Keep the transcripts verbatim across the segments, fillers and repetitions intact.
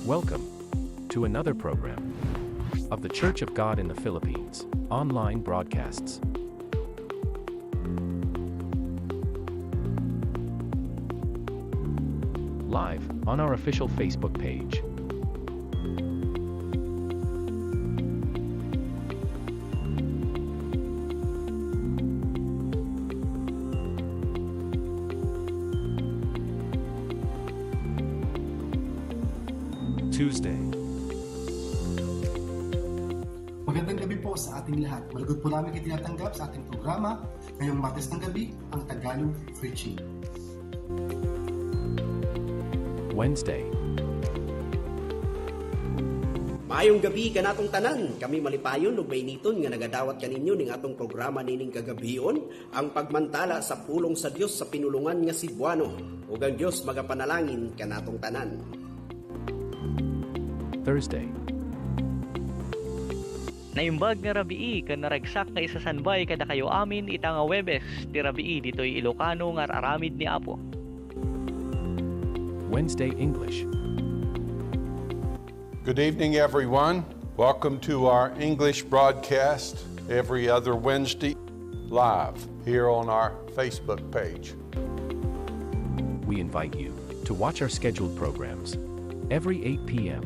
Welcome to another program of The Church of God in the Philippines online broadcasts. Live on our official Facebook page. Tuesday. Magandang gabi po sa ating lahat. Malugod po namin kayo tinatanggap sa ating programa ngayong Martes ng gabi, ang Tagalog Preaching. Wednesday. Maayong gabi kanatong tanan. Kami malipayon ug mainiton nga nagadawat kaninyo ning atong programa nining kagabion, ang pagmantala sa pulong sa Dios sa pinulongan nga Cebuano. Ug ang Dios magapanalangin kanatong tanan. Thursday. Naimbag nga rabii ken naragsak nga isasanbay kadakayo amin ita nga Huwebes ti rabii ditoy Ilocano nga ar-aramid ni Apo. Wednesday English. Good evening, everyone. Welcome to our English broadcast every other Wednesday live here on our Facebook page. We invite you to watch our scheduled programs every eight p.m.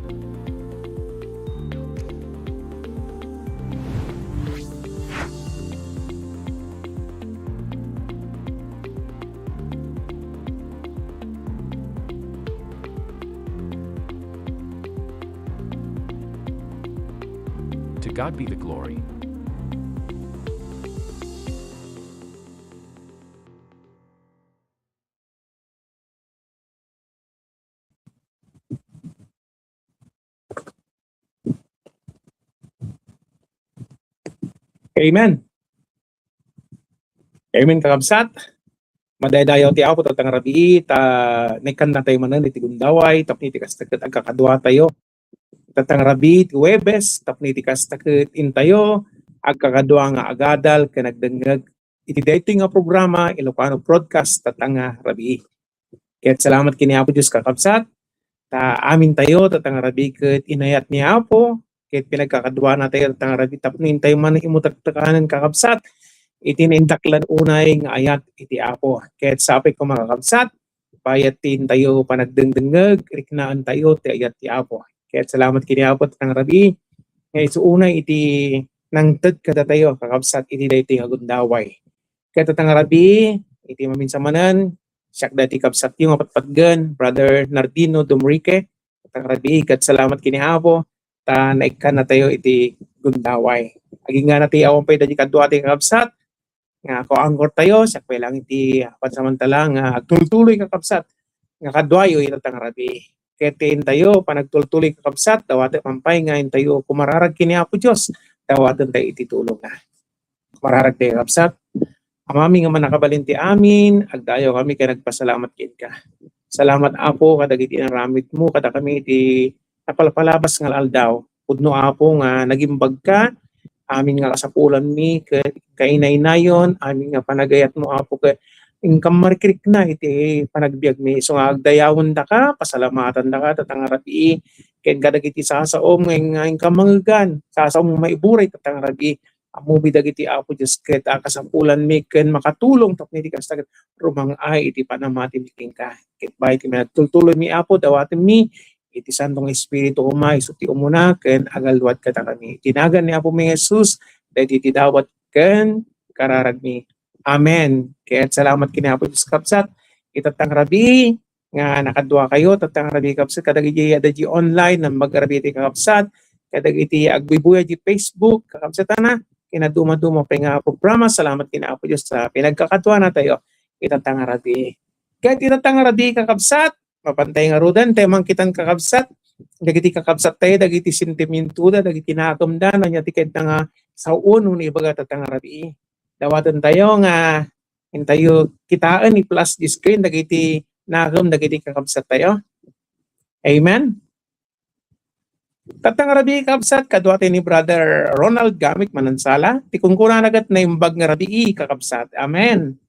To God be the glory. Amen. Amen, kakabsat. Madaydayaw ti Apo, tatang rabii, ta naikkan natayo manen iti gundaway, tapno iti kasta ket agkakadua tayo. Tatang rabii, ti Huwebes, tapno iti kasta ket intayo, agkakadua nga agadal ken agdengngeg iti daytoy nga programa, Ilocano Broadcast, tatang rabii. Ket salamat ken ni Apo Dios, kakabsat, ta amin tayo, tatang rabii, ket inayat ni Apo, ket pinagkakaduana tayo, tatang rabii, tapno intayo man imutektekanen, kakabsat, iti naindaklan unay nga ayat iti Apo. Ket sapay koma, kakabsat, bayat ti intayo panagdengdengngeg, riknaen tayo ti ayat ti Apo. Ket salamat ken ni Apo, tatang rabii, nga isu unay iti nangted kadatayo, kakabsat, iti daytoy nga gundaway. Ket tatang rabii, iti maminsan manen, siak daytoy kabsatyo nga patpatgen, Brother Nardino Dumrique, tatang rabii, ket salamat ken ni Apo, ta naikkan natayo iti gundaway. Agingga natayo awan pay daydi kadua ti kakabsat, nga ko-anchor tayo, siak pay lang iti pansamantala nga agtultuloy, kakabsat, nga kaduayo iti tatang rabii. Ket ti intayo panagtultuloy, kakabsat, dawaten man pay nga intayo kumararag ken ni Apo Dios, dawaten tayo iti tulongna. Kumararag tayo, kakabsat. Amami nga mannakabalin ti amin, agdayaw kami ken nagpasalamat kenka. Salamat, Apo, kadagiti inaramidmo kadakami iti napalpalabas nga aldaw. Pudno, Apo, nga nagimbagka, amin nga kasapulanmi ket kainaynayon, amin nga panagayatmo, Apo, ket inkam marikrikna iti panagbiagmi. Isu nga agdayawendaka, pasalamatandaka, tatang rabii, ken kadagiti sasaom nga, nga inkam mangegan, sasaom nga maiburay, tatang rabii. Ammomi dagiti, Apo Dios, ket a kasapulanmi ken makatulong tapno iti kasta ket rumang-ay iti panammatimi kenka. Ket bay ti managtultuloymi, Apo, dawatenmi iti Santo nga Espiritu koma isu ti umuna ken agalluad kadakami. Iti nagan ni Apomi nga Jesus, daydi ti dawat ken kararagmi. Amen. Ket salamat ken ni Apo Dios, kabsat. Ita tang rabii, nga nakaduakayo, tatang rabii, kabsat, kadagiti adda di online, naimbag rabii ti kakabsat, kadagiti agbuybuya di Facebook, kakabsat, ana, kinadumaduma pay nga programa. Salamat ken Apo Dios ta pinagkakaduanatayo ita tang rabii. Ket ita tang rabii, kakabsat, mapantay ngaruden, tay mangkitan, kakabsat, dagiti kakabsat tayo, dagiti sentimientoda, dagiti nakemda, ania ti kayatna nga saoen wenno ibaga ita tang rabii. Dawatentayo nga intayo kitaen, i-flash di screen dagiti nakem dagiti kakabsat tayo. Amen. Ita tang rabii, kabsat, kaduatayo ni Brother Ronald Gamit Manansala. Ti kunkunana ket naimbag nga rabii, kakabsat. Amen.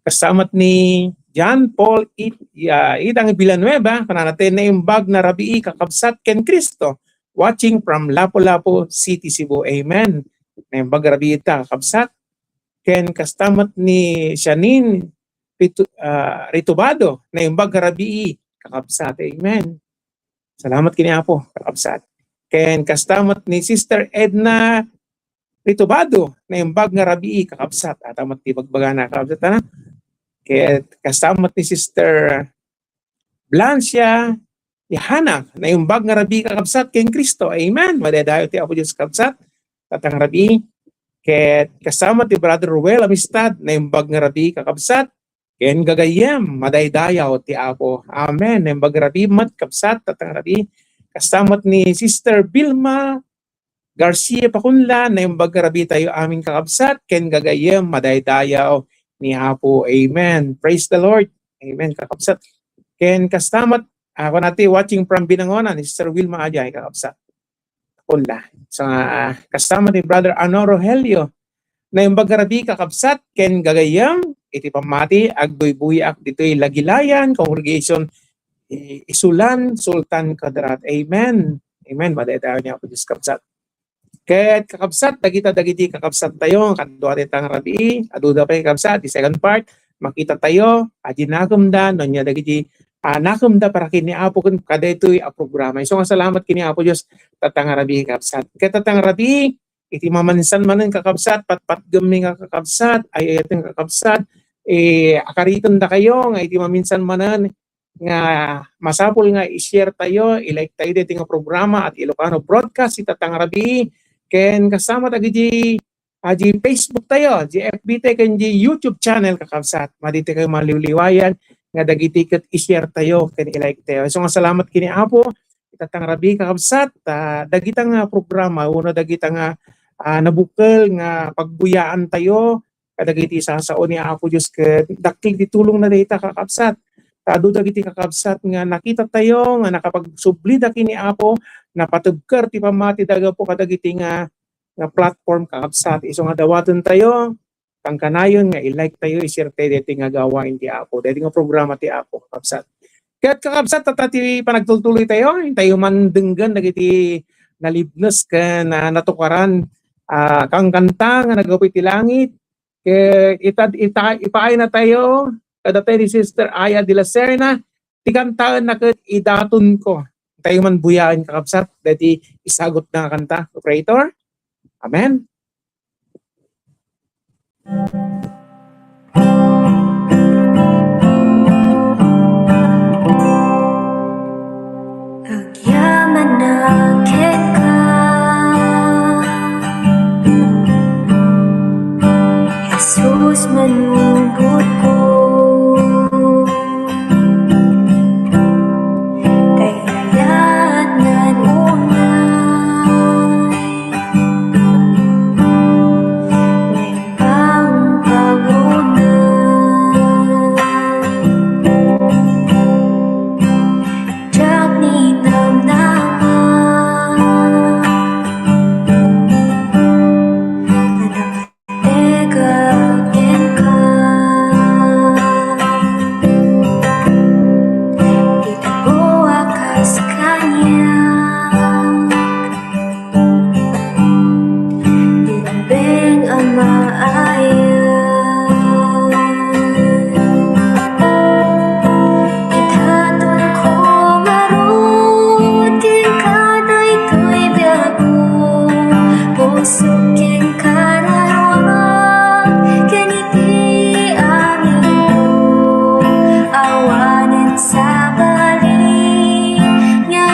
Kasta met ni John Paul It-, ah, Itang Villanueva, kunana ti, "Naimbag nga rabii, kakabsat, ken Cristo, watching from Lapu-Lapu City, Cebu." Amen. Naimbag nga rabii ita, kakabsat. Ken kasta met ni Shanin Pitu-, ah, Ritubado, "Naimbag nga rabii, kakabsat." Amen. Salamat kini Apo, kakabsat. Ken kasta met ni Sister Edna Ritubado, "Naimbag nga rabii, kakabsat." Ata met ti bagbagana, kakabsat, ana. Ket kasta met ni Sister Blancia Ihana, "Naimbag nga rabii, kakabsat, ken Cristo." Amen. Madaydayaw ti Apo Dios, kakabsat, tatang rabii. Ket kasta met ni Brother Ruel Amistad, "Naimbag nga rabii, kakabsat, ken gagayyem, madaydayaw ti Apo." Amen. Naimbag nga rabii met, kabsat, tatang rabii. Kasta met ni Sister Vilma Garcia Pakunla, "Naimbag nga rabii tayo amin, kakabsat, ken gagayyem, madaydayaw ni Apo." Amen. Praise the Lord. Amen, kakabsat. Ken kasta met, ah, kunana ti, watching from Binangonan, ni Sister Wilma Ajay, kakabsat. Pakunla. So, ah, kasta met ni Brother Ano Rogelio, "Naimbag nga rabii, kakabsat, ken gagayyem, iti pammati, agbuybuyaak ditoy Lagilayan, Congregation, i-, Isulan, Sultan Kudarat." Amen. Amen. Madaydayaw ni Apo Dios, kabsat. Ket kakabsat, dagita dagiti kakabsat tayo, kadua ti tatang rabii, aduda pay, kakabsat, di second part, makita tayo, adi nakemda, no ania dagiti, ah, nakemda para ken ni Apo ken kadaytoy a programa. Isu nga salamat ken ni Apo Dios, tatang rabii, kakabsat. Ket tatang rabii, iti maminsan manen, kakabsat, patpatgemmi nga, kakabsat, ay-ayaten, kakabsat, eh, akaritendakayo nga iti maminsan manen nga masapul nga i-share tayo, i-like tayo daytoy nga programa at Ilocano Broadcast ita tatang rabii, ken kasta met dagiti, ah, di Facebook tayo, di F B tayo, ken di YouTube channel, kakabsat. Madi tayo maliwliwayan nga dagiti ket i-share tayo ken i-like tayo. Isu nga salamat ken ni Apo, ita tatang rabii, kakabsat, ah, dagita nga programa, wenno dagita nga, ah, nabukel nga pagbuyaan tayo kadagiti sasao ni Apo Dios, ket dakkel ti tulongna dayta, kakabsat. Ta adu dagiti kakabsat nga nakita tayo nga nakapagsublida ken ni Apo, napatebker ti pammatida gapu kadagiti nga, nga platform, kakabsat. Isu nga dawaten tayo, kankanayon nga i-like tayo, i-share tayo daytoy nga gawaen ti Apo, daytoy nga programa ti Apo, kakabsat. Ket kakabsat, ita ti panagtultuloy tayo, intayo man denggen dagiti nalibnes ken, ah, natukaran, ah, kankanta nga naggapu iti langit. Ket ita, ita, ipaayna tayo kadatayo ni Sister Aya de la Serna, ti kantaenna ket "Idatonko." Intayo man buyaen, kakabsat, daytoy isagutna nga kanta, operator. Amen. Agyamanak kenka, Jesus, manunotko. Kayat nga unay, naimbag nga unay. Diak ninamnama, nga nakatekak kenka. Dita buak kas kaniak. Ti ubbing a maayat. Idatonko ngarud kenka daytoy biagko. Pusok ken kararuak ken iti amingko. Awanen sabali nga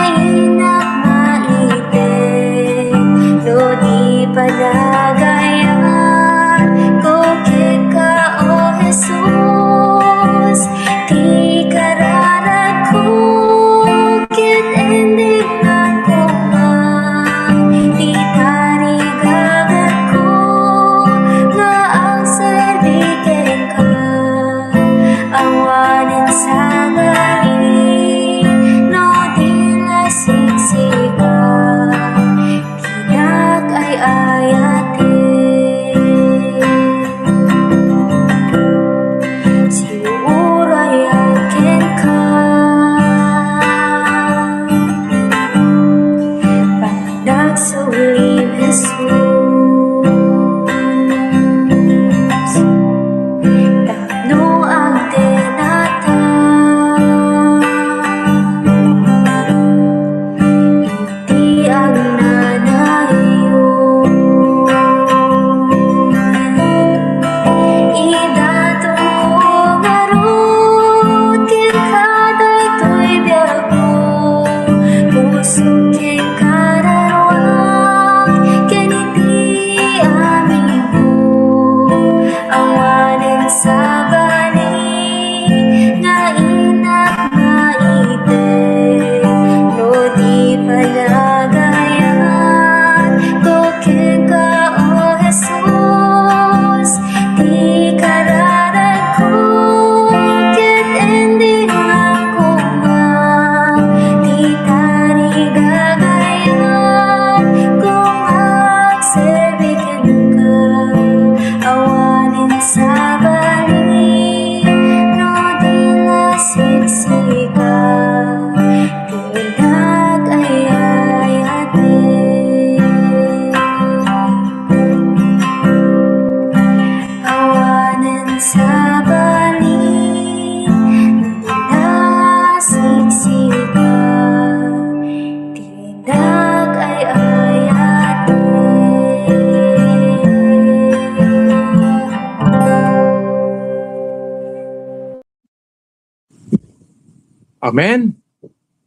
Amen.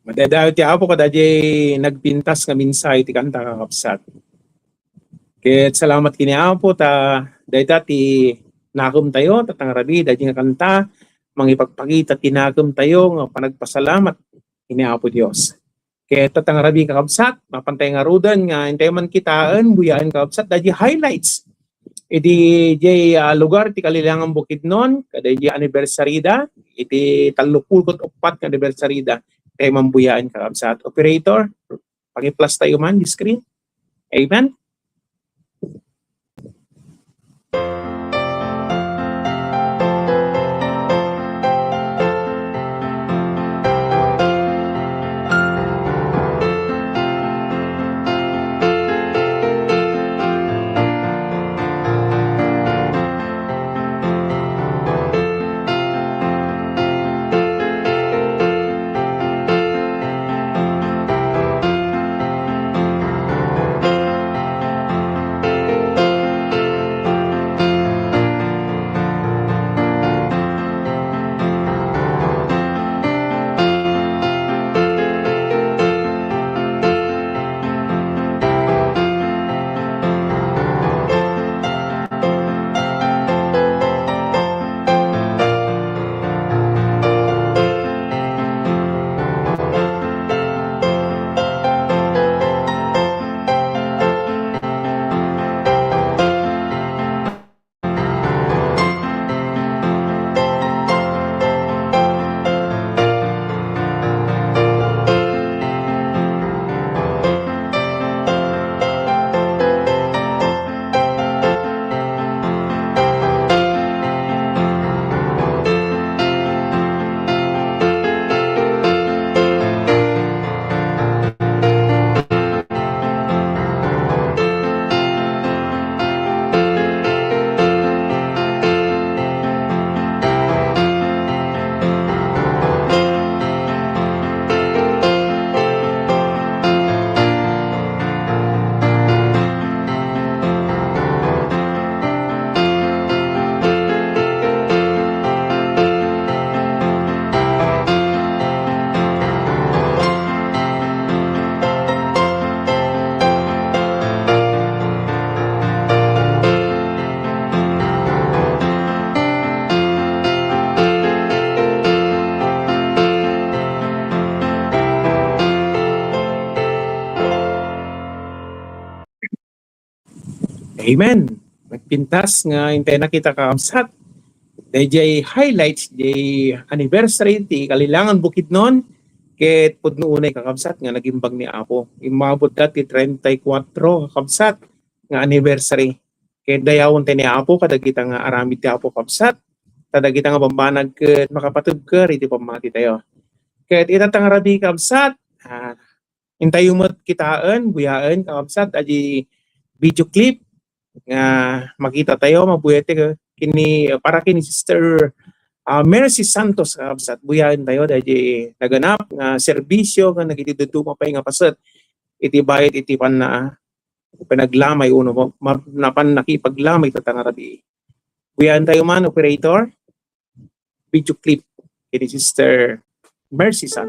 Madaydayaw ti Apo kadaydiay nagpintas nga mensahe ti kanta, kakabsat. Ket salamat ken ni Apo ta dayta ti nakemtayo, ta tangarabi, daydiay nga kanta, mangipagpakita ti nakemtayo nga panagpasalamat ken ni Apo Dios. Ket ta tangarabi, kakabsat, mapantay ngaruden nga intay man kitaen, buyaen, kakabsat, daydiay highlights iti diay, ah, lugar ti Kalilangan Bukidnon, kadaydiay anniversary da, iti tallo pulu't uppat nga anniversary da. Intay man buyaen, kakabsat. Operator, paki-flash tayo man di screen. Amen? Amen. Nagpintas nga intay nakita, kakabsat. Daydiay highlights, diay anniversary ti Kalilangan Bukidnon, ket pudno unay, kakabsat, nga nagimbag ni Apo. Immabot da ti treinta y cuatro, kakabsat, nga anniversary. Ket dayawentayo ni Apo kadagita nga aramid ti Apo, kabsat. Ta dagita nga bambanag ket makapatibker iti pammatitayo. Ket ita ta nga rabii, kabsat, ah, intayo met kitaen, buyaen, kakabsat, a di video clip nga makitatayo, mabuyattayo ken ni, para ken ni Sister, ah, Mercy Santos, kakabsat. Buyaentayo daydi naganap nga serbisio nga nagiti dadduma pay nga paset iti bayad iti panna-, panaglamay wenno ma-, ma-, napan nakipaglamay ita ta nga rabii. Buyaentayo man, operator. Video clip ken ni Sister Mercy San.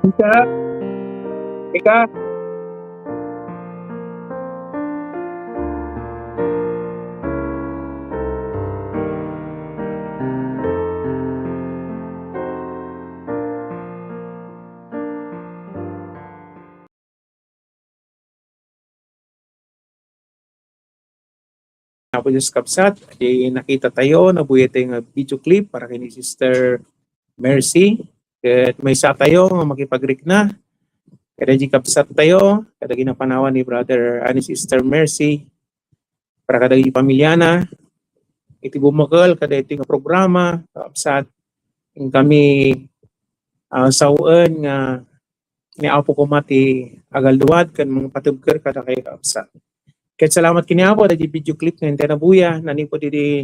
Ika, ika. Apo Dios, kabsat, di nakita tayo, nabuya tayo nga video clip para kay ni Sister Mercy. Ket maysa tayo nga makipagrikna kadagiti kabsat tayo, kadagiti napanawan ni Brother, ah, ni Sister Mercy, para kadagiti pamilyana, iti bummakkel kadagiti nga programa, kabsat, inkami, ah, sawen nga ni Apo koma ti agalduad ken mangpatibker kadakayo, kabsat. Ket salamat ken ni Apo dagiti video clip nga intay nabuya, nanipud idi,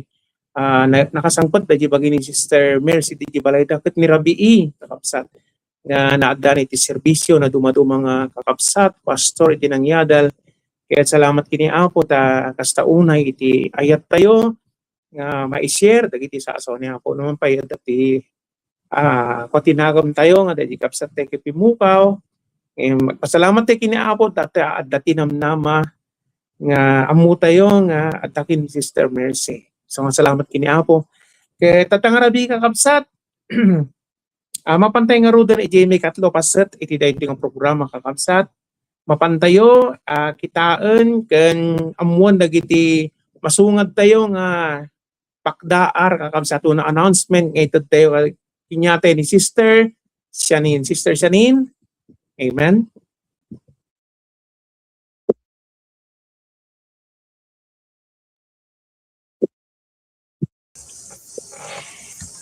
ah, na-, nakasangpet dagiti bagi ni Sister Mercy dagiti balayda ket ni rabii, kakabsat, nga naaddan iti serbisio na dumaduma nga kakabsat, pastor iti nangyadal. Ket salamat ken ni Apo ta kasta unay iti ayattayo nga mai-share dagiti sasao ni Apo. Numan pay adda ti, ah, kua ti nakem tayo nga dagiti kabsat tayo ket pimmukaw. Em, magpasalamat tayo ken ni Apo ta, ta adda ti namnama nga ammo tayo nga adda ken Sister Mercy. So, nga salamat ken ni Apo. Ket tatta nga rabii, kakabsat, ah, mapan tayo ngaruden idiay maikatlo paset iti daytoy nga programa, kakabsat. Mapan tayo, ah, kitaen ken ammoen dagiti masungad tayo nga pakdaar, kakabsat, una announcement nga ited tayo kaniatayo ni Sister Shanin. Sister Shanin? Amen.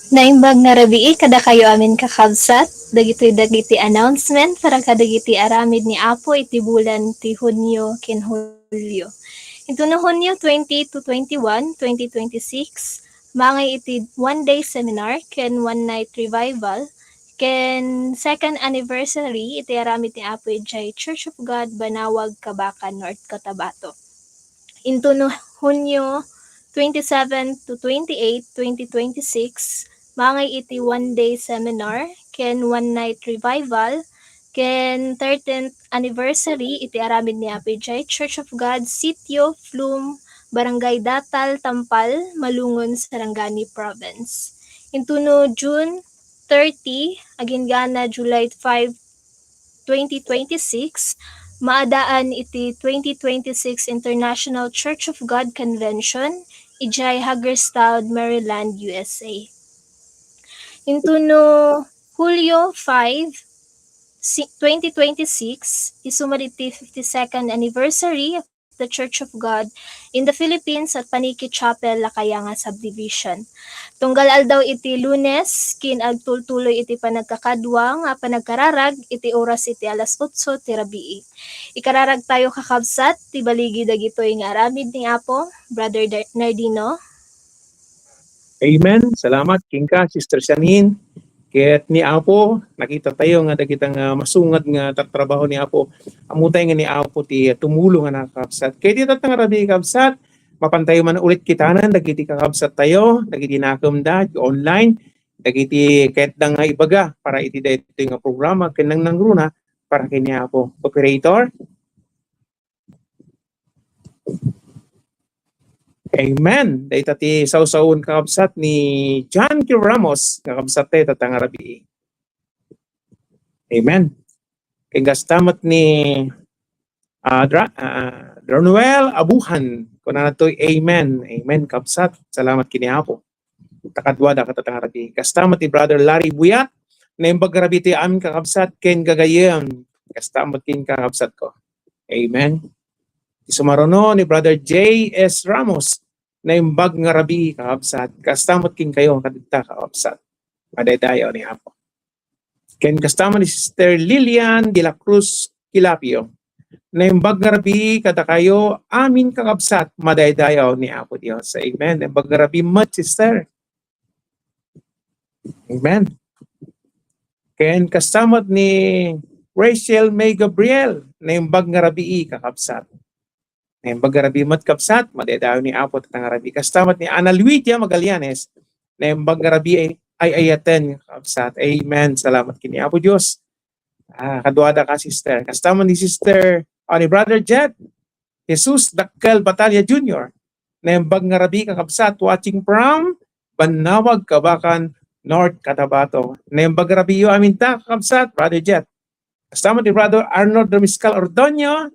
Naimbag nga rabii kadakayo amin, kakabsat. Dagitoy dagiti announcement para kadagiti aramid ni Apo iti bulan ti Hunio ken Hulio. Intono Hunio twenty to twenty-one, twenty twenty-six, mangay iti one-day seminar ken one-night revival ken second anniversary iti aramid ni Apo idiay Church of God, Banawag, Kabacan, North Cotabato. Intono Hunio twenty-seven to twenty-eight, twenty twenty-six, mangay iti one-day seminar ken one-night revival ken thirteenth anniversary iti aramid ni Apo idiay Church of God, Sitio Flum, Barangay Datal, Tampal, Malungon, Sarangani Province. Intono June thirty, agingga July five, twenty twenty-six, maadaan iti twenty twenty-six International Church of God Convention idiay Hagerstown, Maryland, U S A. Intono Hulio five, si-, twenty twenty-six, isu met iti fifty-second anniversary of the Church of God in the Philippines at Panique Chapel, Lacayanga Subdivision. Tunggal aldaw iti Lunes, ken agtultuloy iti panagkakadua nga panagkararag iti oras iti alas otso ti rabii. Ikararag tayo, kakabsat, ti baligi dagitoy nga aramid ni Apo, Brother Dar-, Nardino. Amen. Salamat kenka, Sister Shanin. Ket ni Apo, nakita tayo nga dagita nga masungad nga tatrabaho ni Apo. Ammo tayo nga ni Apo ti tumulong nga nakakabsat. Ket ita nga rabii, kabsat, mapan tayo man ulit kitanan dagiti kakabsat tayo, dagiti nakemda online, dagiti kayatda nga ibaga para iti daytoy nga programa ken nangnangruna para ken ni Apo. Operator? Amen. Dayta ti sawsawen, kakabsat, ni John Q Ramos, kakabsat tayo, tatta nga rabii. Amen. Ken kasta met ni, ah, Dra-, ah, Dronuel Abuhan, kunana toy, amen. Amen, kabsat. Salamat ken ni Apo. Ta kaduada, tatta nga rabii. Kasta met ni Brother Larry Buyat, naimbag nga rabii ti amin, kakabsat, ken gagayyem. Kasta met ken kakabsat ko. Amen. Ti sumaruno ni Brother J S Ramos, naimbag nga rabii, kakabsat. Kasta met kenkayo, kadagita, kakabsat. Madaydayaw ni Apo. Ken kasta met ni Sister Lilian de la Cruz Quilapio, naimbag nga rabii kadakayo amin, kakabsat. Madaydayaw ni Apo Dios. Amen. Naimbag nga rabii met, Sister. Amen. Ken kasta met ni Rachel May Gabriel, naimbag nga rabii, kakabsat. Naimbag nga rabii met, kabsat, madaydayaw ni Apo, tatta nga rabii. Kasta met ni Ana Luidia Magallanes, naimbag nga rabii, ay-ayaten, kabsat. Amen. Salamat ken ni Apo Dios. Ah, kaduada ka, Sister. Kasta met ni Sister, ah, ni Brother Jet Jesus Dakkel Batalla Junior, naimbag nga rabii, kakabsat, watching from Banawag, Kabacan, North Cotabato. Naimbag nga rabiiyo aminta, kakabsat, Brother Jet. Kasta met ni Brother Arnold Romiscal Ordonio,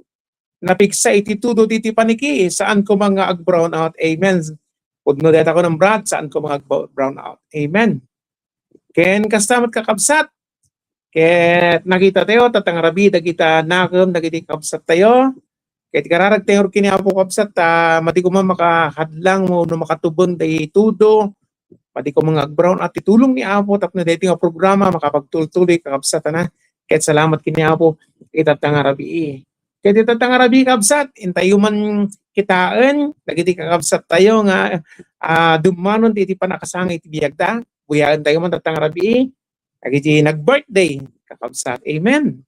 napigsa iti tudo diti paniki, saan koma nga ag-brown out. Amen. Pudno dayta kunam, Brad, saan koma nga ag-brown out. Amen. Ken kasta met, kakabsat, ket nakita tayo, tatta nga rabii dagita nakem dagiti kabsat tayo. Ket kararag tayo kini Apo, kabsat, ta madi koma makahadlang wenno makatubeng daytoy tudo. Madi koma nga ag-brown out ti tulong ni Apo tapno daytoy nga programa makapagtultuloy, kakabsat, ana. Ket salamat kini Apo ita nga rabii. Ket ita nga rabii, kabsat, intayo man kitaen dagiti kakabsat tayo nga, ah, dummanon ti iti pannakasangay iti biagda. Buyaen tayo man tatta nga rabii dagiti nag-birthday, kakabsat. Amen.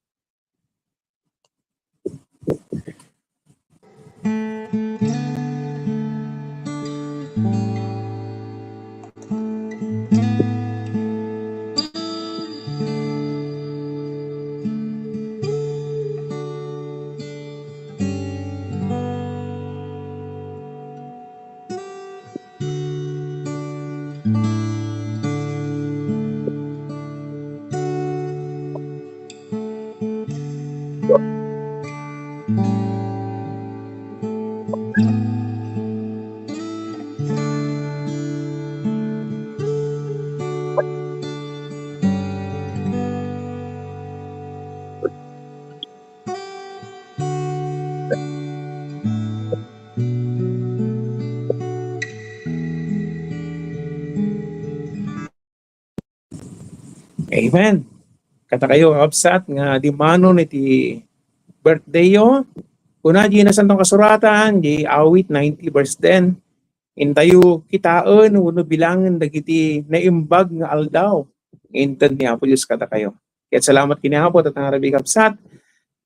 Amen. Kadakayo, kakabsat, nga dimmanon iti birthday yo. Kuna di Nasanton Kasuratan, di awit ninety verse ten, intayo kitaen wenno bilangen dagiti naimbag nga aldaw nga inted ni Apo Dios kadakayo. Ket salamat kini Apo, tatta nga rabii, kabsat,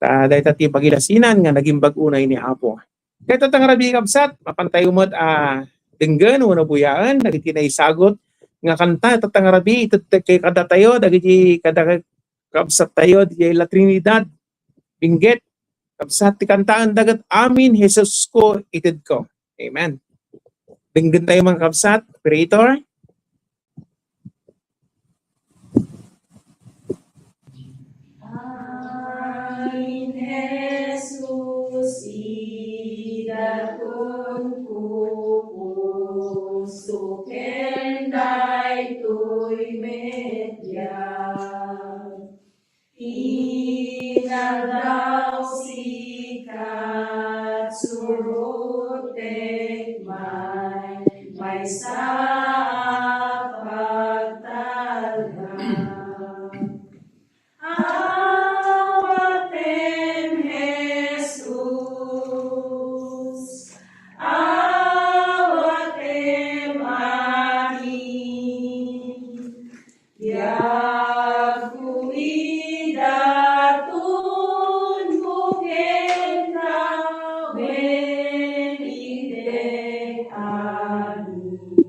ta dayta ti pagilasinan nga nagimbag unay ni Apo. Ket tatta nga rabii, kabsat, mapantayo met a denggen wenno buyaen dagiti naisagut nga kanta tatta nga rabii, ited kadatayo dagiti kada kabsat tayo diay La Trinidad, Benguet. Kabsat, ti kantaen daget, "Amin, Jesusko, itedko." Amen. Denggen tayo, mga kabsat, operator. Amin, Jesus, idatun ko puso ken daytoy media. Inaldaw sikat, surotek may, maysa a pagtalna. Awatem, Jesus, awatem, amin. Yagko, idaton ko kenka, wen itek, amin.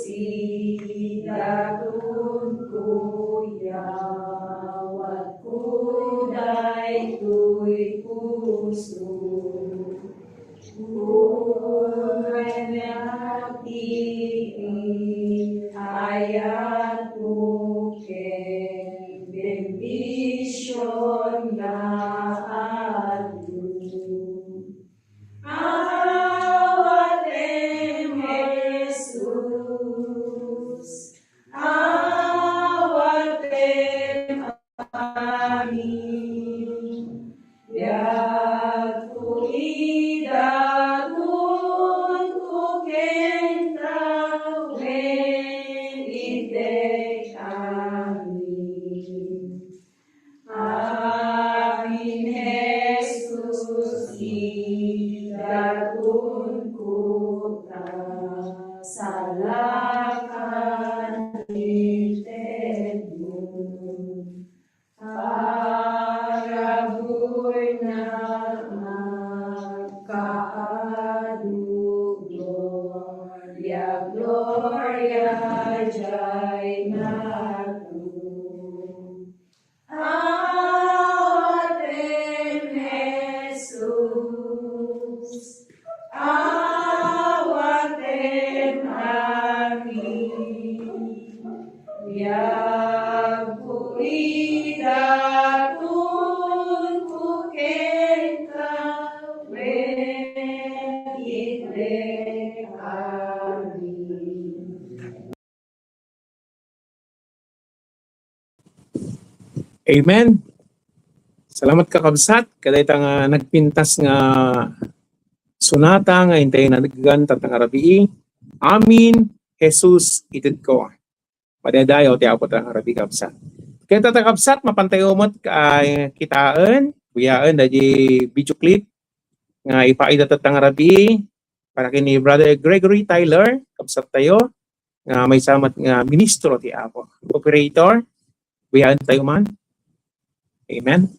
idatun ko, yawatko daytoy puso. Kuniak ti ayatmo ken bendision nga adu. Awatem, Jesus, awatem amin. Biagko idatun ko kenka wen itdek amin. Amin, Jesus, idatun ko ta salakan ti tedmo. Parabur na makaadu, gloria, gloria, jay nato. Awatem, Jesus, awatem amin. Biagko idatun ko kenka wen itdek amin. Amen. Salamat, kakabsat, kadayta nga nagpintas nga sonata nga intay nadeggan tatta nga rabii. Amin, Jesus, itedko. Madaydayaw ti Apo tatta nga rabii, kabsat. Ket tatta, kabsat, mapantayo met, ah, kitaen, buyaen, daydi video clip nga ipaida tatta nga rabii para ken ni Brother Gregory Tyler, kabsat tayo, nga maysa met nga ministro ti Apo. Operator, buyaen tayo man. Amen.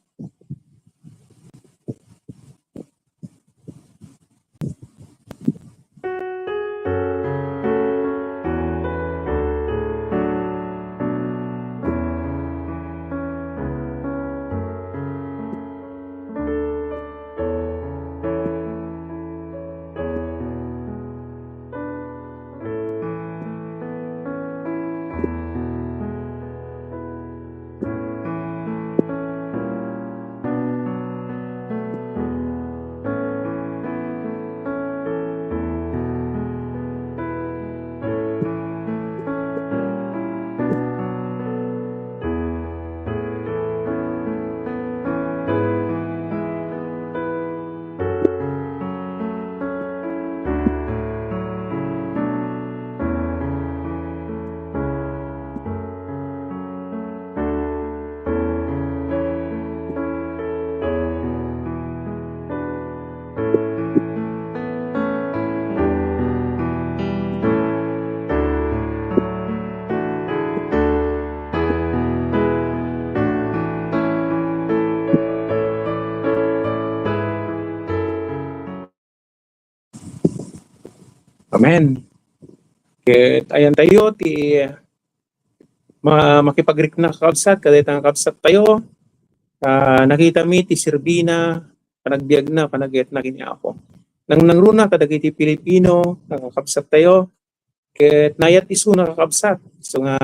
Amen. Ket ayantayo ti ma-, makipagrikna, kakabsat, kadayta nga kabsat tayo. Ah, nakitami ti serbina, panagbiagna, panagayatna ken ni Apo. Nangnangruna kadagiti Pilipino, nga kakabsat tayo, ket nayat isuna, kakabsat. Isu nga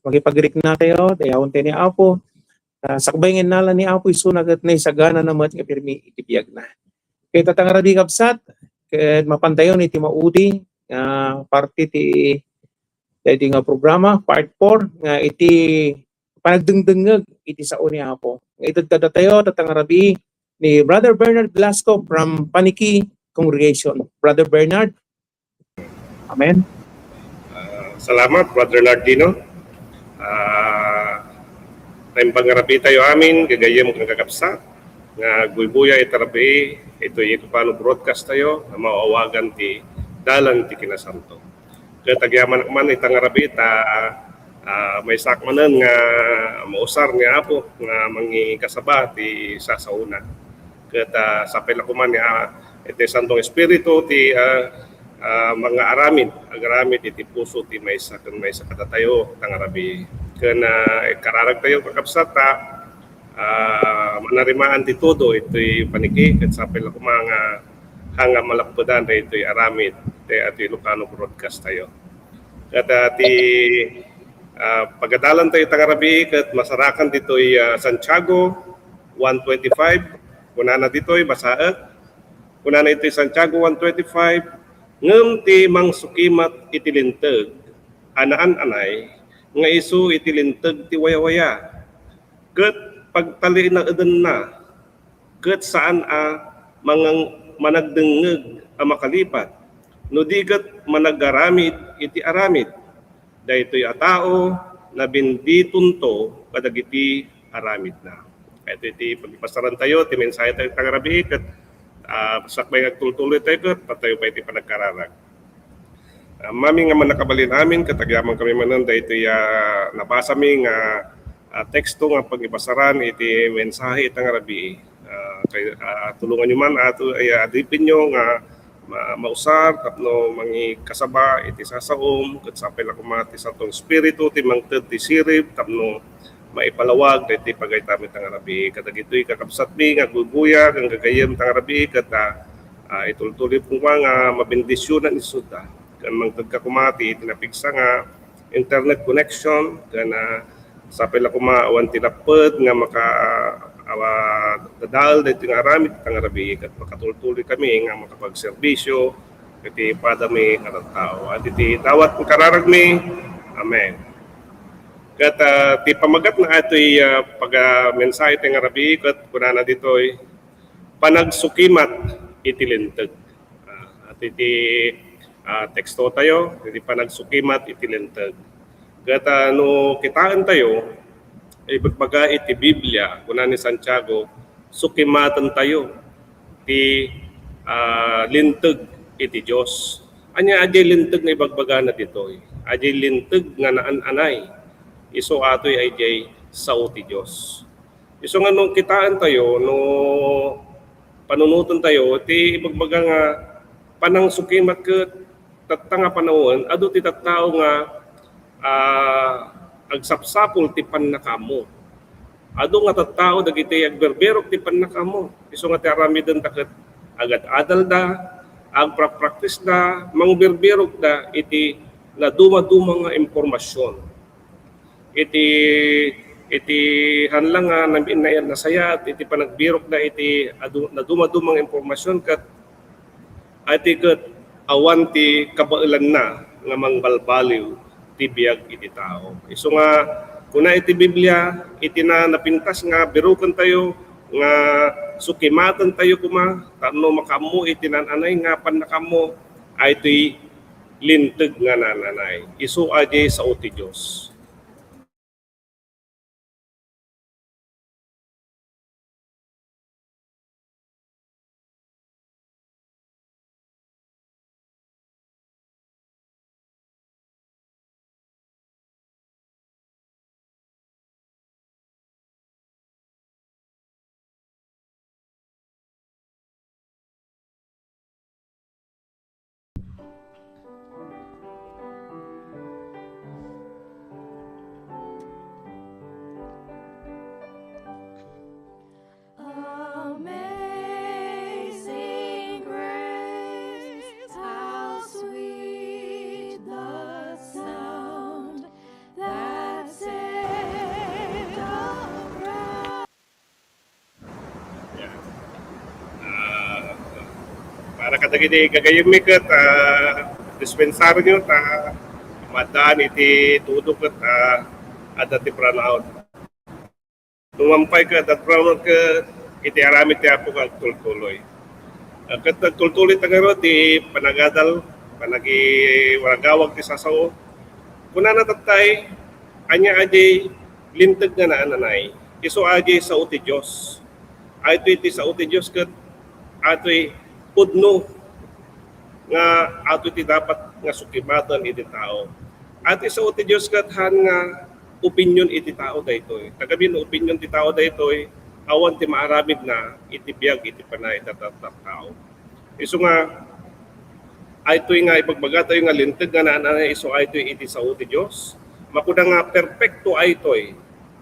makipagrikna tayo, dayawentayo ni Apo. Ah, sakbay nga innala ni Apo isuna ket naisaganana met nga pirmi iti biagna. Ket tatta nga rabii, kabsat, ket mapantayon iti maudi nga parte ti daydi nga programa, part four, nga iti panagdengdengngeg iti sao ni Apo. Nga ited kadatayo tatta nga rabii ni Brother Bernard Velasco from Paniki Congregation. Brother Bernard. Amen. Ah, salamat, Brother Nardino. Ah, naimbag nga rabii tayo amin, gagayyem ken kakabsat, nga agbuybuya ita rabii, itoy Ilocano broadcast tayo, nga maawagan ti Dalan ti Kinasanto. Ket agyamanak man ita nga rabii ta, ah, maysaak manen nga mausar ni Apo nga mangikasaba ti sasaona. Ket, ah, sapay la koma nga, ah, iti Santong Espiritu ti, ah, ah, mangaaramid, agaramid iti puso ti maysa ken maysa kadatayo, tangarabi. Ken, ah, kararagtayo, kakabsat, ta, ah, manarimaan ti todo itoy paniki, ket sapay la koma nga, nga malappedan daytoy aramid, ti, itoy Ilocano broadcast tayo. Ket, ah, ti, ah, pagadalan tayo, tangarabi, ket masarakan ditoy, ah, Santiago one twenty-five, kunana ditoy, basaek. Kunana iti Santiago one twenty-five, "Ngem ti mangsukimat iti linteg a naan-anay nga isu iti linteg ti wayawaya, ket pagtalinaedenna, ket saan a mangang-, managdengngeg a makalipat, no di ket managaramid iti aramid." Daytoy a tao nabenditonto kadagiti aramidna. Iti, iti pagbasaran tayo, ti mensahe tayo, tangarabi, ket, ah, sakbay nga agtultuloy tayo, ket patayo pay iti panagkararag. Ah, mami nga mannakabalin amin, ket agyamankami manen daytoy, ah, nabasami nga, ah, teksto nga pagibasaran iti mensahe, tangarabi. Ah, kay, ah, tulonganyo man, ato, ay, ah, adipenyo nga ma-, mausar tapno mangikasaba iti sasaom, ket sapay la koma ti Santo Espiritu ti mangted ti sirib tapno maipalawag daytoy pagayatami, tangarabi. Kadagitoy kakabsatmi nga agguyag ken gagayyem, tangarabi, ket, ah, ah, itultuloy koma nga mabendisionan isuda. Ken mangtedka koma ti, ti napigsa nga internet connection, ken, ah, sapay la koma awan ti lapped nga maka-, ah, dadael daytoy nga aramid, tangarabi, ket makatultuloy kami nga makapagserbisio iti padami nga tattao. Iti dawat nga kararagmi. Amen. Ket, ah, ti pamagat na atoy, ah, pagmensahe ti nga rabii, ket kunana ditoy, panagsukimat iti linteg. Ah, iti, ah, teksto tayo, iti panagsukimat iti linteg. Ket, ah, no kitaen tayo, ibagbaga iti Biblia, kuna ni Santiago, sukimaten tayo ti, ah, linteg iti Dios. Ania, adiay linteg nga ibagbagana ditoy? Adiay linteg nga naan-anay. Isu atoy ay diay sao ti Dios. Isu nga no kitaen tayo, no panunoten tayo, ti ibagbaga nga panangsukimat ket tatta nga panawen, adu ti tattao nga, ah, agsapsapul ti pannakaammo. Adu nga tattao dagiti agbirbirok ti pannakaammo. Isu nga ti aramidenta ket agad-adalda, agprakpraktisda, mangbirbirokda iti nadumaduma nga impormasion. Iti, iti hanlang nga nam-, na-, nasayaat iti panagbirokda iti adu-, nadumaduma nga impormasion ket, iti ket awan ti kabaelanna nga mangbalbaliw ti biag iti tao. Isu nga kuna iti Biblia, iti na napintas nga birokentayo nga sukimatentayo koma tapno makaammo iti naan-anay nga pannakaammo, ay toy linteg nga naan-anay. Isu a diay sao ti Dios. Amazing grace, how sweet the sound that saved a wretch. Ah, para kadagiti gagayyemmi ket, ah, dispensaryo ta maddaan iti tudo ket, ah, adda ti brownout. Tumampay ka, that brown note ka, iti aramid ti Apo ka agtultuloy. Ah, ket agtultuloy ta ngarud ti panagadal, panagiwaragawag ti sasao. Kunana tattay, ania a diay linteg nga naan-anay? Isu a diay sao ti Dios. Atoy ti sao ti Dios ket atoy pudno nga atoy ti dapat nga sukimaten iti tao. Atoy sao ti Dios ket haan nga opinyon iti tao daytoy. Tagamin opinyon ti tao daytoy, awan ti maaramidna iti biag iti panay ita tattao. Isu nga, Aytoy nga ibagbagatayo nga linteg nga naan-anay isu aytoy iti sao ti Dios. Makuna nga perpekto aytoy,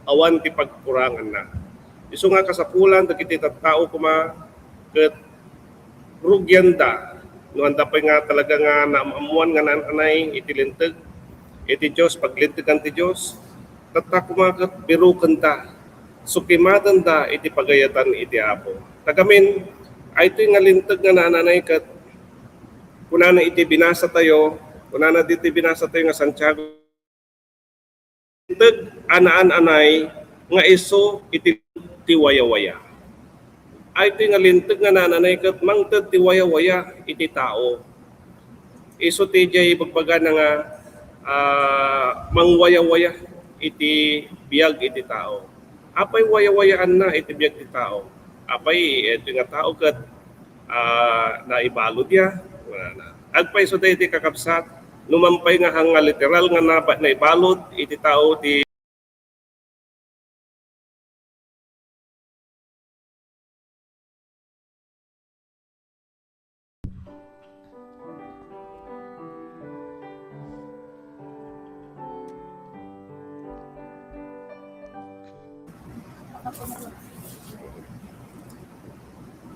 awan ti pagkuranganna. Isu nga kasapulan dagiti tattao koma ket rugianda no anda pay nga talaga nga naam-ammoan nga naan-anay iti linteg iti Dios, paglintegan ti Dios. Tatta koma ket birukenda, sukimatenda iti pagayatan iti Apo. Ta gamin, aytoy nga linteg nga naan-anay ket kunana iti binasa tayo, kunana diti binasa tayo nga Santiago, linteg a naan-anay nga isu iti ti wayawaya. Aytoy nga linteg nga naan-anay ket mangted ti wayawaya iti tao. Isu ti diay ibagbagana nga, ah, mangwayawaya iti biag iti tao. Apay wayawayaanna iti biag ti tao? Apay, eh, iti nga tao ket, ah, naibalud ya? Agpayso daydi, kakabsat, numan pay nga hanga literal nga naba-, naibalud iti tao ti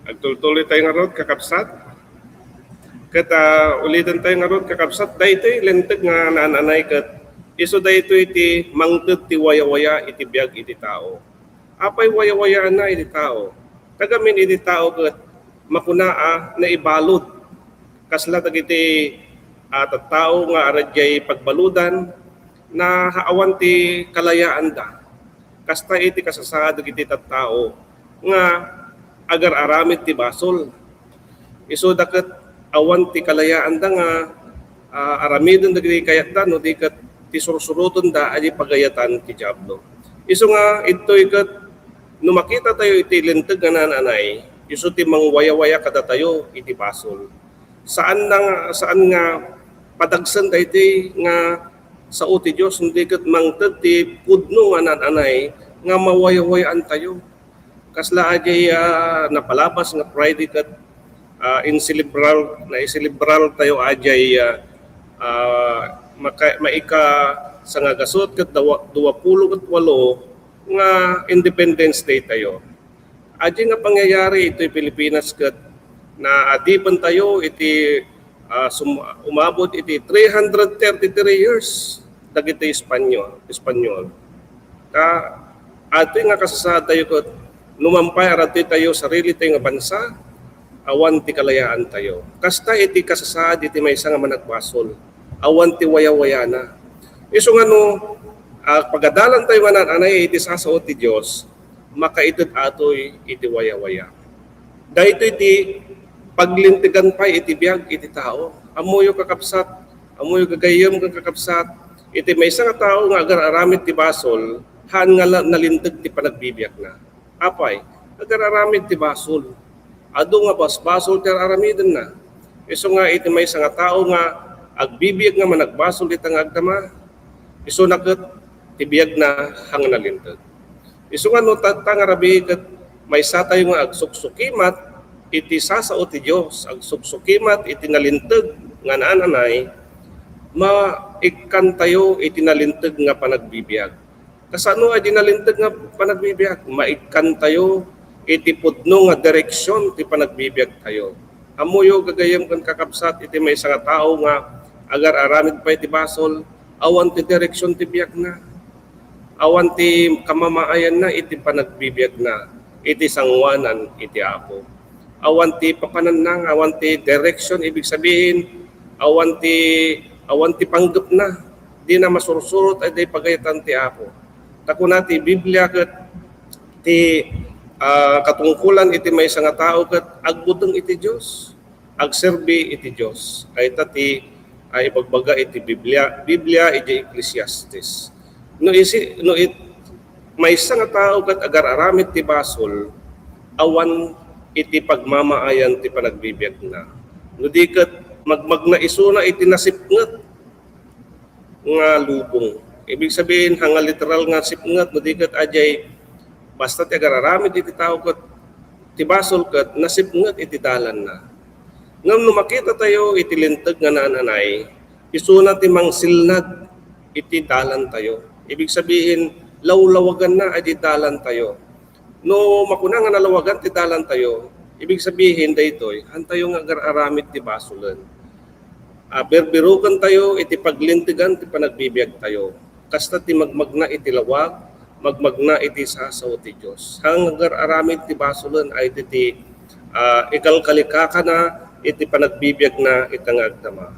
Agtultuloy tayo ngarud, kakabsat. Ket, ah, uliten tayo ngarud, kakabsat, daytoy linteg nga naan-anay ket isu daytoy ti mangted ti wayawaya iti biag iti tao. Apay wayawayaanna iti tao? Ta gamin iti tao ket makuna a naibalud. Kasla dagiti, ah, tattao nga adda diay pagbaludan, na awan ti kalayaanda. Kasta iti kasasaad dagiti tattao nga agar-aramid ti basol. Isuda ket awan ti kalayaanda nga, ah, aramiden dagiti kayatda no di ket ti sursurotenda a di pagayatan ti Diablo. Isu nga, ditoy ket no makita tayo iti linteg nga naan-anay, isu ti mangwayawaya kadatayo iti basol. Saan na nga, saan nga padagsen daytoy nga sao ti Dios, no di ket mangted ti pudno nga naan-anay nga mawayawayaantayo. Kasla a diay, ah, napalabas nga Friday ket, ah, inselebrar-, naiselebrar tayo a diay, ah, ah, maka-, maika sangagasut ket dawa-, duapulo ket walo nga Independence Day tayo. Adi nga pangyayari iti Pilipinas ket naadipen tayo iti, ah, sum-, umabot iti three hundred thirty-three years dagiti Espanyol, Espanyol. Ta, adi nga kasasaad tayo ket numan pay adda tayo sarili tayo nga bansa, awan ti kalayaan tayo. Kasta iti kasasaad iti maysa nga managbasol, awan ti wayawayana. Isu nga no, ah, pagadalan tayo nga naan-anay iti sasao ti Dios, makaited atoy iti wayawaya. Daytoy ti paglintegan pay iti biag iti tao. Ammoyo, kakabsat, ammoyo, gagayyem ken kakabsat, iti maysa nga tao nga agar-aramid ti basol, haan nga la-, nalinteg ti panagbibiagna. Apay, agar-aramid ti basol. Adu nga basbasol ti ar-aramidenna. Isu nga iti maysa nga tao nga agbibiag nga managbasol dita nga agdama, isuna ket ti biagna haan nga nalinteg. Isu nga no tatta nga rabii ket maysa tayo nga agsuksukimat iti sasao ti Dios, agsuksukimat iti nalinteg nga naan-anay, maikkantayo iti nalinteg nga panagbibiag. Kasano a di nalinteg nga panagbibiag? Maikkantayo iti pudno nga direksion ti panagbibiagtayo. Ammoyo, gagayyem ken kakabsat, iti maysa nga tao nga agar-aramid pay ti basol, awan ti direksion ti biagna. Awan ti kamamaayanna iti panagbibiagna, iti sanguanan iti Apo. Awan ti papananna, awan ti direksion, ibig sabihin, awan ti, awan ti panggepna. Dina masursurot a di pagayatan ti Apo. Ta kuna ti Biblia ket ti, ah, katungkolan iti maysa nga tao ket agbuteng iti Dios, agserbi iti Dios. Ay ta ti, ah, ibagbaga iti Biblia, Biblia iti Ecclesiastes. No isi, no it, maysa nga tao ket agar-aramid ti basol, awan iti pagmamaayan ti panagbibiagna. No di ket magmagna isuna iti nasipnget nga lubong. Ibig sabihin, haan nga literal nga sipnget, no di ket adiay basta ti agar-aramid iti tao ket ti basol ket nasipnget iti dalanna. Ngem no makitatayo iti linteg nga naan-anay, isuna ti mangsilnag iti dalantayo. Ibig sabihin, lawlawaganna iti dalantayo. No makuna nga nalawagan ti dalantayo, ibig sabihin daytoy, hantayo nga agar-aramid ti basolen. Ah, birbirokentayo iti paglintegan ti panagbibiagtayo. Kasta ti magmagna iti lawag, magmagna iti sasao ti Dios. Hangar-aramid ti basolen ay ti, ti, ah, ikalkalikakana iti panagbibiagna ita nga agdama.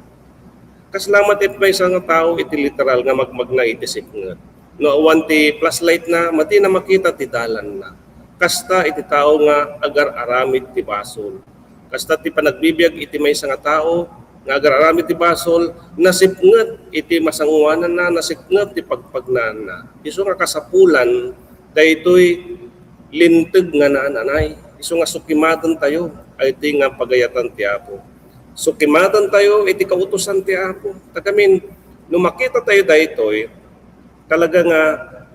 Kasla met iti maysa nga tao iti literal nga magmagna iti sipnget. No awan ti flashlight na, madi na makita ti dalanna. Kasta iti tao nga agar-aramid ti basol. Kasta ti panagbibiag iti maysa nga tao nga agar-aramid ti basol, nasipnget iti masangoananna, nasipnget ti pagpagnaanna. Isu nga kasapulan, daytoy linteg nga naan-anay. Isu nga sukimaten tayo, ay ti nga pagayatan ti Apo. Sukimaten tayo iti kautosan ti Apo. Tagamin, no makita tayo daytoy, talaga nga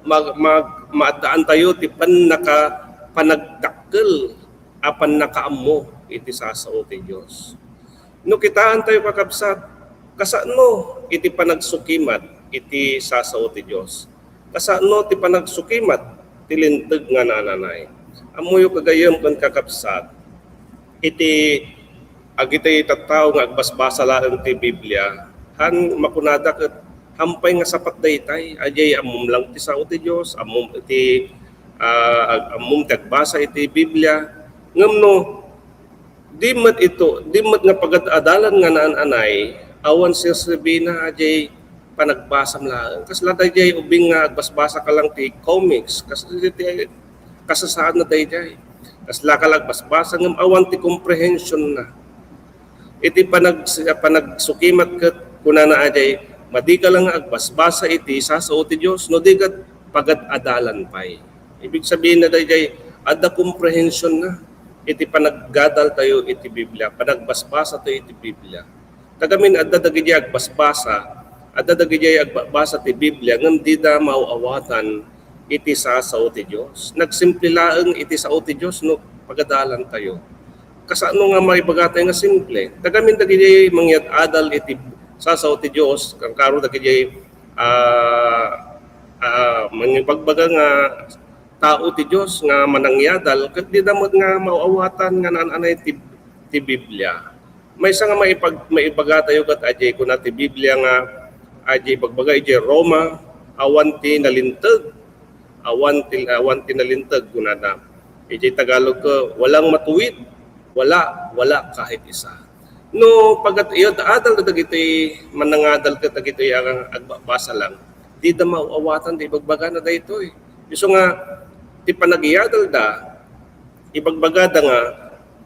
mag, mag, maaddaan tayo ti pannaka, panagdakkel a pannakaammo iti sasao ti Dios. No kitaan tayo, kakabsat, kasano iti panagsukimat iti sasao ti Dios? Kasano ti panagsukimat ti linteg nga naan-anay? Ammoyo, gagayyem ken kakabsat, iti agitay tattao nga agbasbasa laeng ti Biblia, han makunada ket hampay nga sapat daytay, ajay ammom lang ti sao ti Dios, ammom ti, ah, ag-, ammom ti agbasa iti Biblia. Ngem no di met ito, di met nga pagad-adalan nga naan-anay, awan serserbina ajay panagbasam laeng. Kasla dayjay ubing nga agbasbasa ka lang ti comics, kas-, ti, ti, kasasaadna dayjay. Kasla ka lang agbasbasa ngem awan ti comprehension na. Iti panag-, panagsukimat ket kunana ajay, madi ka lang nga agbasbasa iti sasao ti Dios, no di ket pagad-adalan pay. Ibig sabihin na dayjay, adda comprehension na iti panaggadal tayo iti Biblia, panagbasbasa tayo iti Biblia. Tagamin adda dagiti agbasbasa, adda dagiti agbabasa ti Biblia ngem dida maaw-awatan iti sasao ti Dios. Nagsimple laeng iti sao ti Dios no pagadalan tayo. Kasano nga maibaga tayo nga simple? Tagamin dagiti mangyad-adal iti sasao ti Dios, kankaro dagiti, ah, ah, mangibagbaga nga tao ti Dios nga manangyadal, ket dida met nga maaw-awatan nga naan-anay ti, ti Biblia. Maysa nga maipag-, maibaga tayo ket ajay kuna ti Biblia nga ajay bagbaga iti Roma, awan ti nalinteg, awan ti, awan ti nalinteg kunada. Iti Tagalog ket, walang matuwid, wala, wala kahit isa. No pagad-, iyad-adal dagiti manangadal ket dagiti ag-, agbabasa lang, dida maaw-awatan ti ibagbagana daytoy. Isu nga ti panagiyadalda, ibagbagada nga,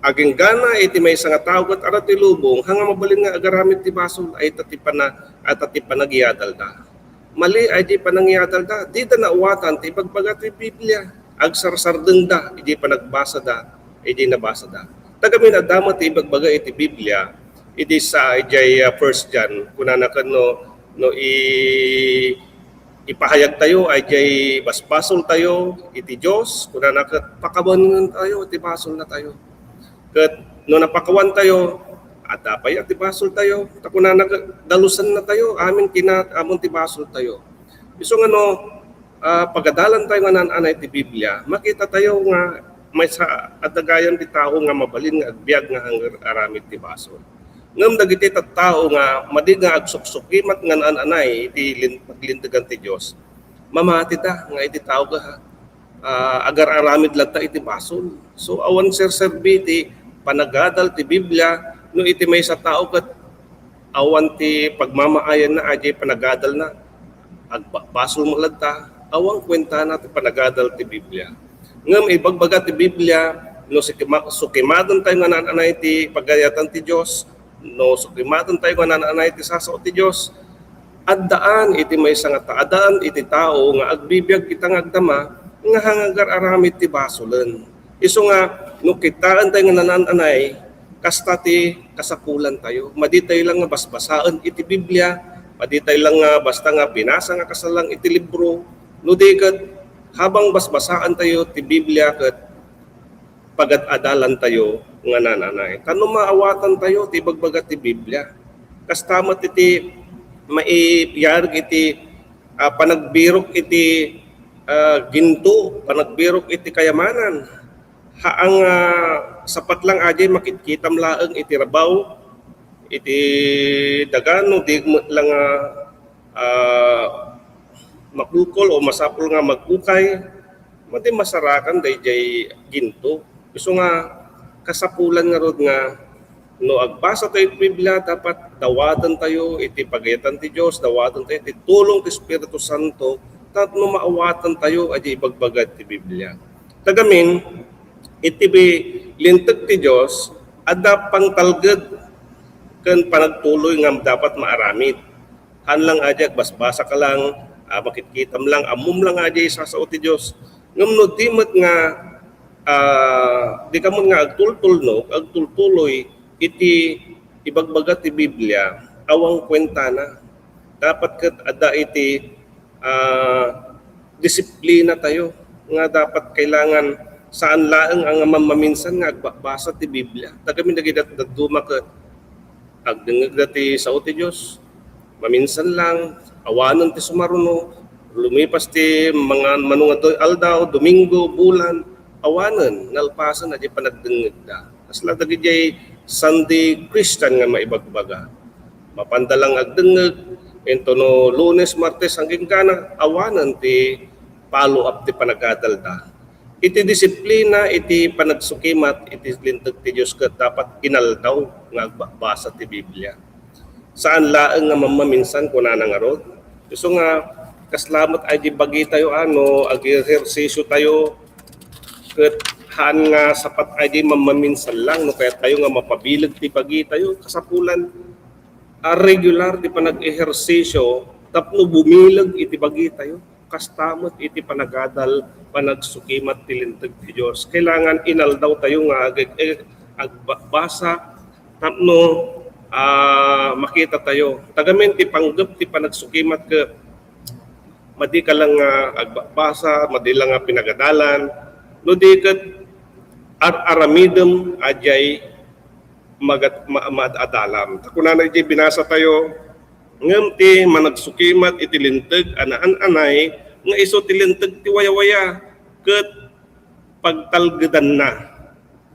aginggana iti maysa nga tao ket adda ti lubong, haan nga mabalin nga agaramid ti basol, ay ta ti pana-, ay ta ti panagiyadalda. Mali ay di panangyadalda, dida naawatan ti ibagbaga ti Biblia. Agsarsardengda idi panagbasada, idi nabasada. Tagamin adda met ti ibagbaga iti Biblia, idi sa, idiay, ah, First John, kunana ken no, no i-, ipahayag tayo ay diay basbasol tayo iti Dios, kunana ket pakawangen tayo ti basol na tayo. Ket no napakawan tayo, adda pay ti basol tayo. Ta kunana ket dalusen na tayo, amin kina, amon ti basol tayo. Isu nga no, ah, pagadalan tayo nga naan-anay ti Biblia, makita tayo nga maysa adda gayam ti tao nga mabalin nga agbiag nga aramid ti basol. Ngem dagiti tattao nga madi nga agsuksukimat nga naan-anay iti lin-, paglintegan ti Dios, mamatida nga iti tao nga, ah, agar-aramid latta iti basol. So, awan serserbi ti panagadal ti Biblia no iti maysa tao ket awan ti pagmamaayanna, ajay panagadalna. Agbabasol met latta, awan kuentana ti panagadal ti Biblia. Ngem ibagbaga ti Biblia, no sikima-, sukimaten tayo nga naan-anay ti pagayatan ti Dios, no sukimaten tayo nga naan-anay ti sasao ti Dios, addaan iti maysa nga ta-, addaan iti tao nga agbibiag ita nga agdama nga hangagar-aramid ti basolen. Isu nga, no kitaen tayo nga naan-anay, kasta ti kasapulan tayo. Madi tayo lang nga basbasaen iti Biblia, madi tayo lang nga basta nga binasa nga kasalang iti libro, no di ket habang basbasaan tayo ti Biblia ket pagad-adalantayo nga nananay. Ta no maawatantayo ti ibagbaga ti Biblia, kasta met iti maiyarag iti, ah, panagbirok iti, ah, ginto, panagbirok iti kayamanan. Haan nga sapat lang a diay makitkitam laeng iti rabaw, iti daga, no di met lang nga, ah, makulkol o masapul nga mag-ukay, madi masarakan daydiay ginto. Isu nga kasapulan ngarud nga no agbasa tayo iti Biblia, dapat dawatentayo iti pagayatan ti Dios, dawatentayo iti tulong ti Espiritu Santo, tapno maawatantayo a diay ibagbaga ti Biblia. Ta gamin, iti bi-, linteg ti Dios, adda pangtalged ken panagtuloy nga dapat maaramid. Haan lang a diay agbasbasa ka lang, ah, makitkitam lang, ammom lang a diay isasao ti Dios. Ngem no di met nga, ah, di ka met nga agtultulno, agtultuloy iti ibagbaga ti Biblia, awan kuentana. Dapat ket adda iti, ah, disiplina tayo nga dapat kailangan saan laeng a nga mammaminsan nga agbabasa ti Biblia. Ta gamin dagiti dat-, dadduma ket agdengngegda ti sao ti Dios. Maminsan lang, awanen ti sumaruno, lumipas ti mga mano nga do-, aldaw, Domingo, bulan, awanen, nalpasen a diay panagdengngegda. Kasla dagidiay Sunday Christian nga maibagbaga. Mapanda lang agdengngeg, intono Lunes, Martes, hanggenggana, awanen ti follow up ti panagadalda. Iti disiplina, iti panagsukimat iti linteg ti Dios ket dapat inaldaw nga agbabasa ti Biblia. Saan laeng nga mammaminsan, kunana ngarud. Isu nga, kasla met a diay bagitayo, ano, ag-ehersisyo tayo, ket haan nga sapat a diay mammaminsan lang, no kayat tayo nga mapabileg ti bagitayo, kasapulan a regular ti panag-ehersisyo tapno bumileg iti bagitayo. Kasta met iti panagadal, panagsukimat ti linteg ti Dios. Kailangan inaldaw tayo nga ag-, ag-, agbasa tapno, ah, makita tayo. Ta gamin ti panggep ti panagsukimat ket madi ka lang nga agbabasa, madi lang nga pinagadalan, no di ket ar-aramidem a diay magat-, ma-, maad-adalam. Ta kunana iti binasa tayo, ngem ti managsukimat iti linteg a naan-anay nga isu ti linteg ti wayawaya ket pagtalgedanna,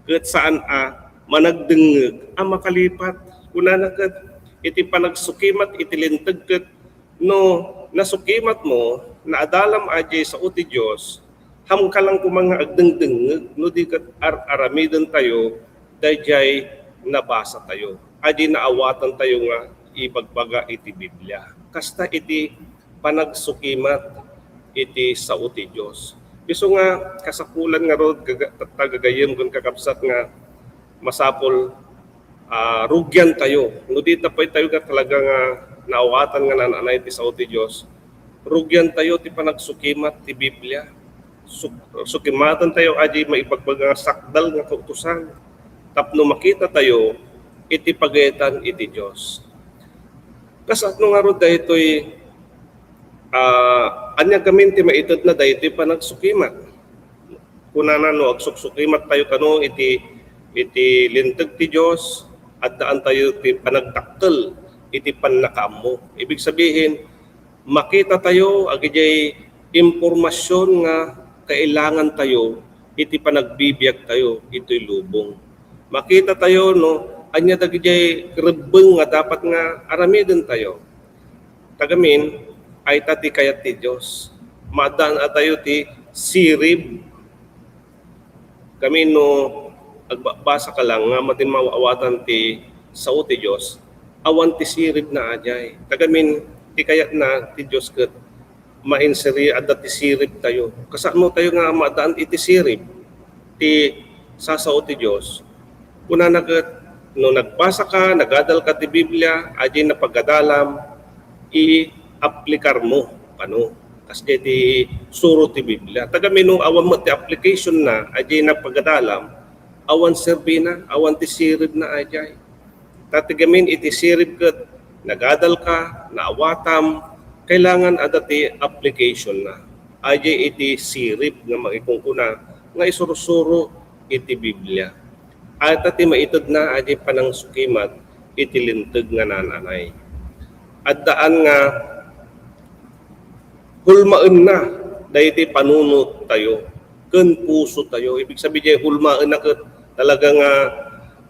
ket saan a managdengngeg a makalipat. Kunana ket iti panagsukimat iti linteg ket no nasukimatmo, naadalam a diay sao ti Dios, hamka lang koma nga agdengdengngeg no di ket ar-aramidentayo daydiay nabasatayo, a diay naawatantayo nga ibagbaga iti Biblia. Kasta iti panagsukimat iti sao ti Dios. Isu nga kasapulan ngarud, gaga-, tatta gagayyem ken kakabsat, nga masapul, ah, rugiantayo. No di ta pay tayo nga talaga nga naawatan nga naan-anay ti sao ti Dios, rugiantayo ti panagsukimat ti Biblia. Suk-, sukimatantayo a diay maibagbaga nga sakdal nga kautosan tapno makitatayo iti pagayatan iti Dios. Kasano ngarud daytoy, ah, ania gamin ti maitedna daytoy panagsukimat? Kunana, no agsuksukimattayo kano iti, iti linteg ti Dios, addaantayo ti panagdakkel iti pannakaammo. Ibig sabihin, makitatayo agidiay impormasion nga kailangantayo iti panagbibiagtayo iti lubong. Makitatayo no ania dagidiay rebbeng nga dapat nga aramidentayo. Ta gamin, ay ta ti kayat ti Dios. Maaddaantayo ti sirib. Kami no agbabasa ka lang nga matin maawatan ti sao ti Dios, awan ti sirib na a diay. Ta gamin, ti kayatna ti Dios ket mainserbi, adda ti sirib tayo. Kasano tayo nga maadaan iti sirib ti sasao ti Dios? Kunana ket, no nagbasa ka, nagadal ka ti Biblia, a diay napagadalam, i-aplikar mo kano. Kas diay ti suro ti Biblia. Ta gamin no awan met ti application na, a diay napagadalam, awan serbina, awan ti sirib na a diay. Ta ti gamin iti sirib ket nagadal ka, naawatam, kailangan adda ti application na. A diay iti sirib nga makikungkuna nga isursuro iti Biblia. Ata ti maitedna a di panangsukimat iti linteg nga naan-anay. Addaan nga hulmaenna daydi panunot tayo ken puso tayo. Ibig sabihin, hulmaenna ket talaga nga,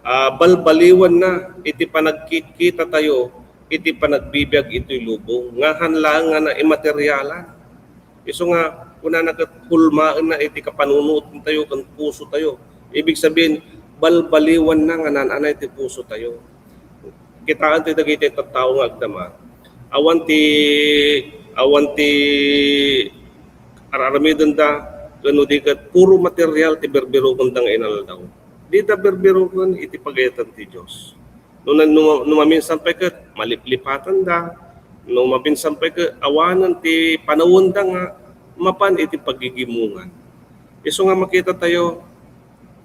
ah, balbaliwanna iti panagkitkita tayo iti panagbibiag iti lubong nga han laeng nga naimaterialan. Isu nga, kunana ket hulmaenna iti kapanunotan tayo ken puso tayo. Ibig sabihin, balbaliwanna nga naan-anay ti puso tayo. Kitaen ti dagiti tattao nga agdama. Awan ti, awan ti ar-aramidenda, ken no di ket puro material ti birbirokenda nga inaldaw. Dida birbiroken iti pagayatan ti Dios. No, no, no maminsan pay ket maliplipatenda, no maminsan pay ket awanen ti panawenda nga mapan iti paggigimongan. Isu nga makita tayo,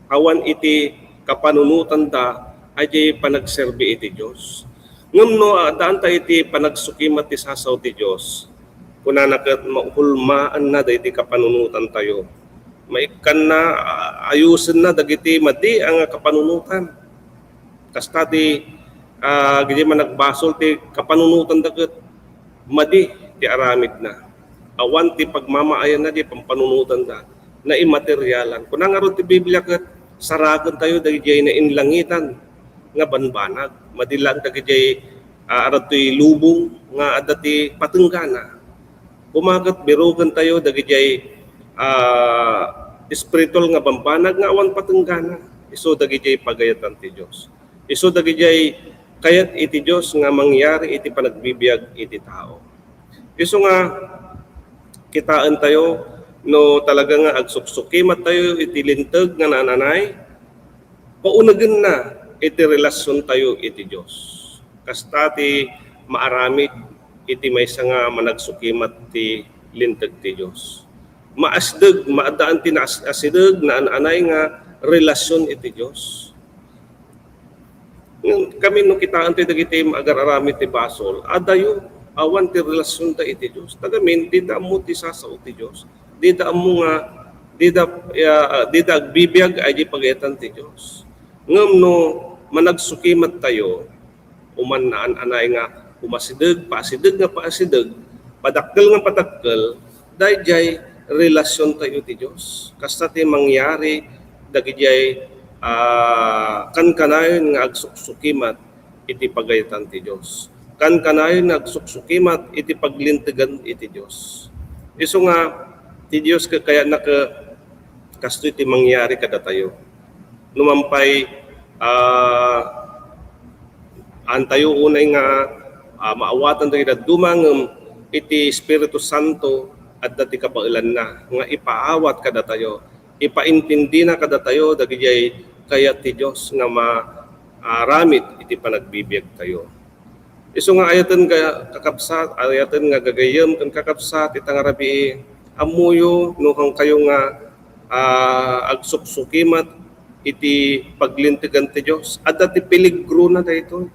awan iti kapanunotanda a di panagserbi iti Dios. Ngem no addaanta iti panagsukimat ti sasao ti Dios, kunana ket mahulmaenna daydi kapanunotan tayo. Maikkanna, a-, ayusenna dagiti madi a nga kapanunotan. Kasta ti, ah, gidi managbasol ti kapanunotanda ket madi ti aramidna. Awan ti pagmamaayanna di pampanunotanda. Naimaterialan. Kuna ngarud ti Biblia ket saraken tayo dagijay nainlangitan nga banbanag. Madi laeng dagijay, ah, aradtoy lubong nga adda ti patenggana. Koma ket biroken tayo dagijay, ah, espiritual nga bambanag nga awan patenggana. Isu dagijay pagayatan ti Dios. Isu dagijay kayat iti Dios nga mangyari iti panagbibiag iti tao. Isu nga kitaen tayo no talaga nga agsuksukimat tayo iti linteg nga naan-anay, paunegenna iti relasion tayo iti Dios. Kasta ti maaramid iti maysa nga managsukimat ti linteg ti Dios. Maasideg, maaddaan ti naas-, asideg, naan-anay nga relasion iti Dios. Ngem kami no kitaen ti dagiti agar-aramid ti basol, adayo, awan ti relasionda iti Dios. Tagamin, dida ammo ti sasao ti Dios. Dida ammo nga, dida, ya, dida agbibiag a di pagayatan ti Dios. Ngem no managsukimat tayo, uman naan-anay nga umasideg, paasideg nga paasideg, padakkel nga padakkel, daydiay relasion tayo ti Dios. Kasta ti mangyari dagijay, ah, kankanayon nga agsuksukimat iti pagayatan ti Dios. Kankanayon nga agsuksukimat iti paglintegan iti Dios. Isu nga ti Dios ket kayatna ket kastoy ti mangyari kadatayo. Numan pay, ah, antayo unay nga, ah, maawatan dagiti dadduma ngem iti Espiritu Santo adda ti kabaelanna nga ipaawat kadatayo, ipaintindina kadatayo dagijay kayat ti Dios nga maaramid iti panagbibiagtayo. Isu nga ayaten nga kakabsat, ayaten nga gagayyem ken kakabsat, ita nga rabii, ammoyo no kayo nga, ah, agsuksukimat iti paglintegan ti Dios. Adda ti peligrona daytoy.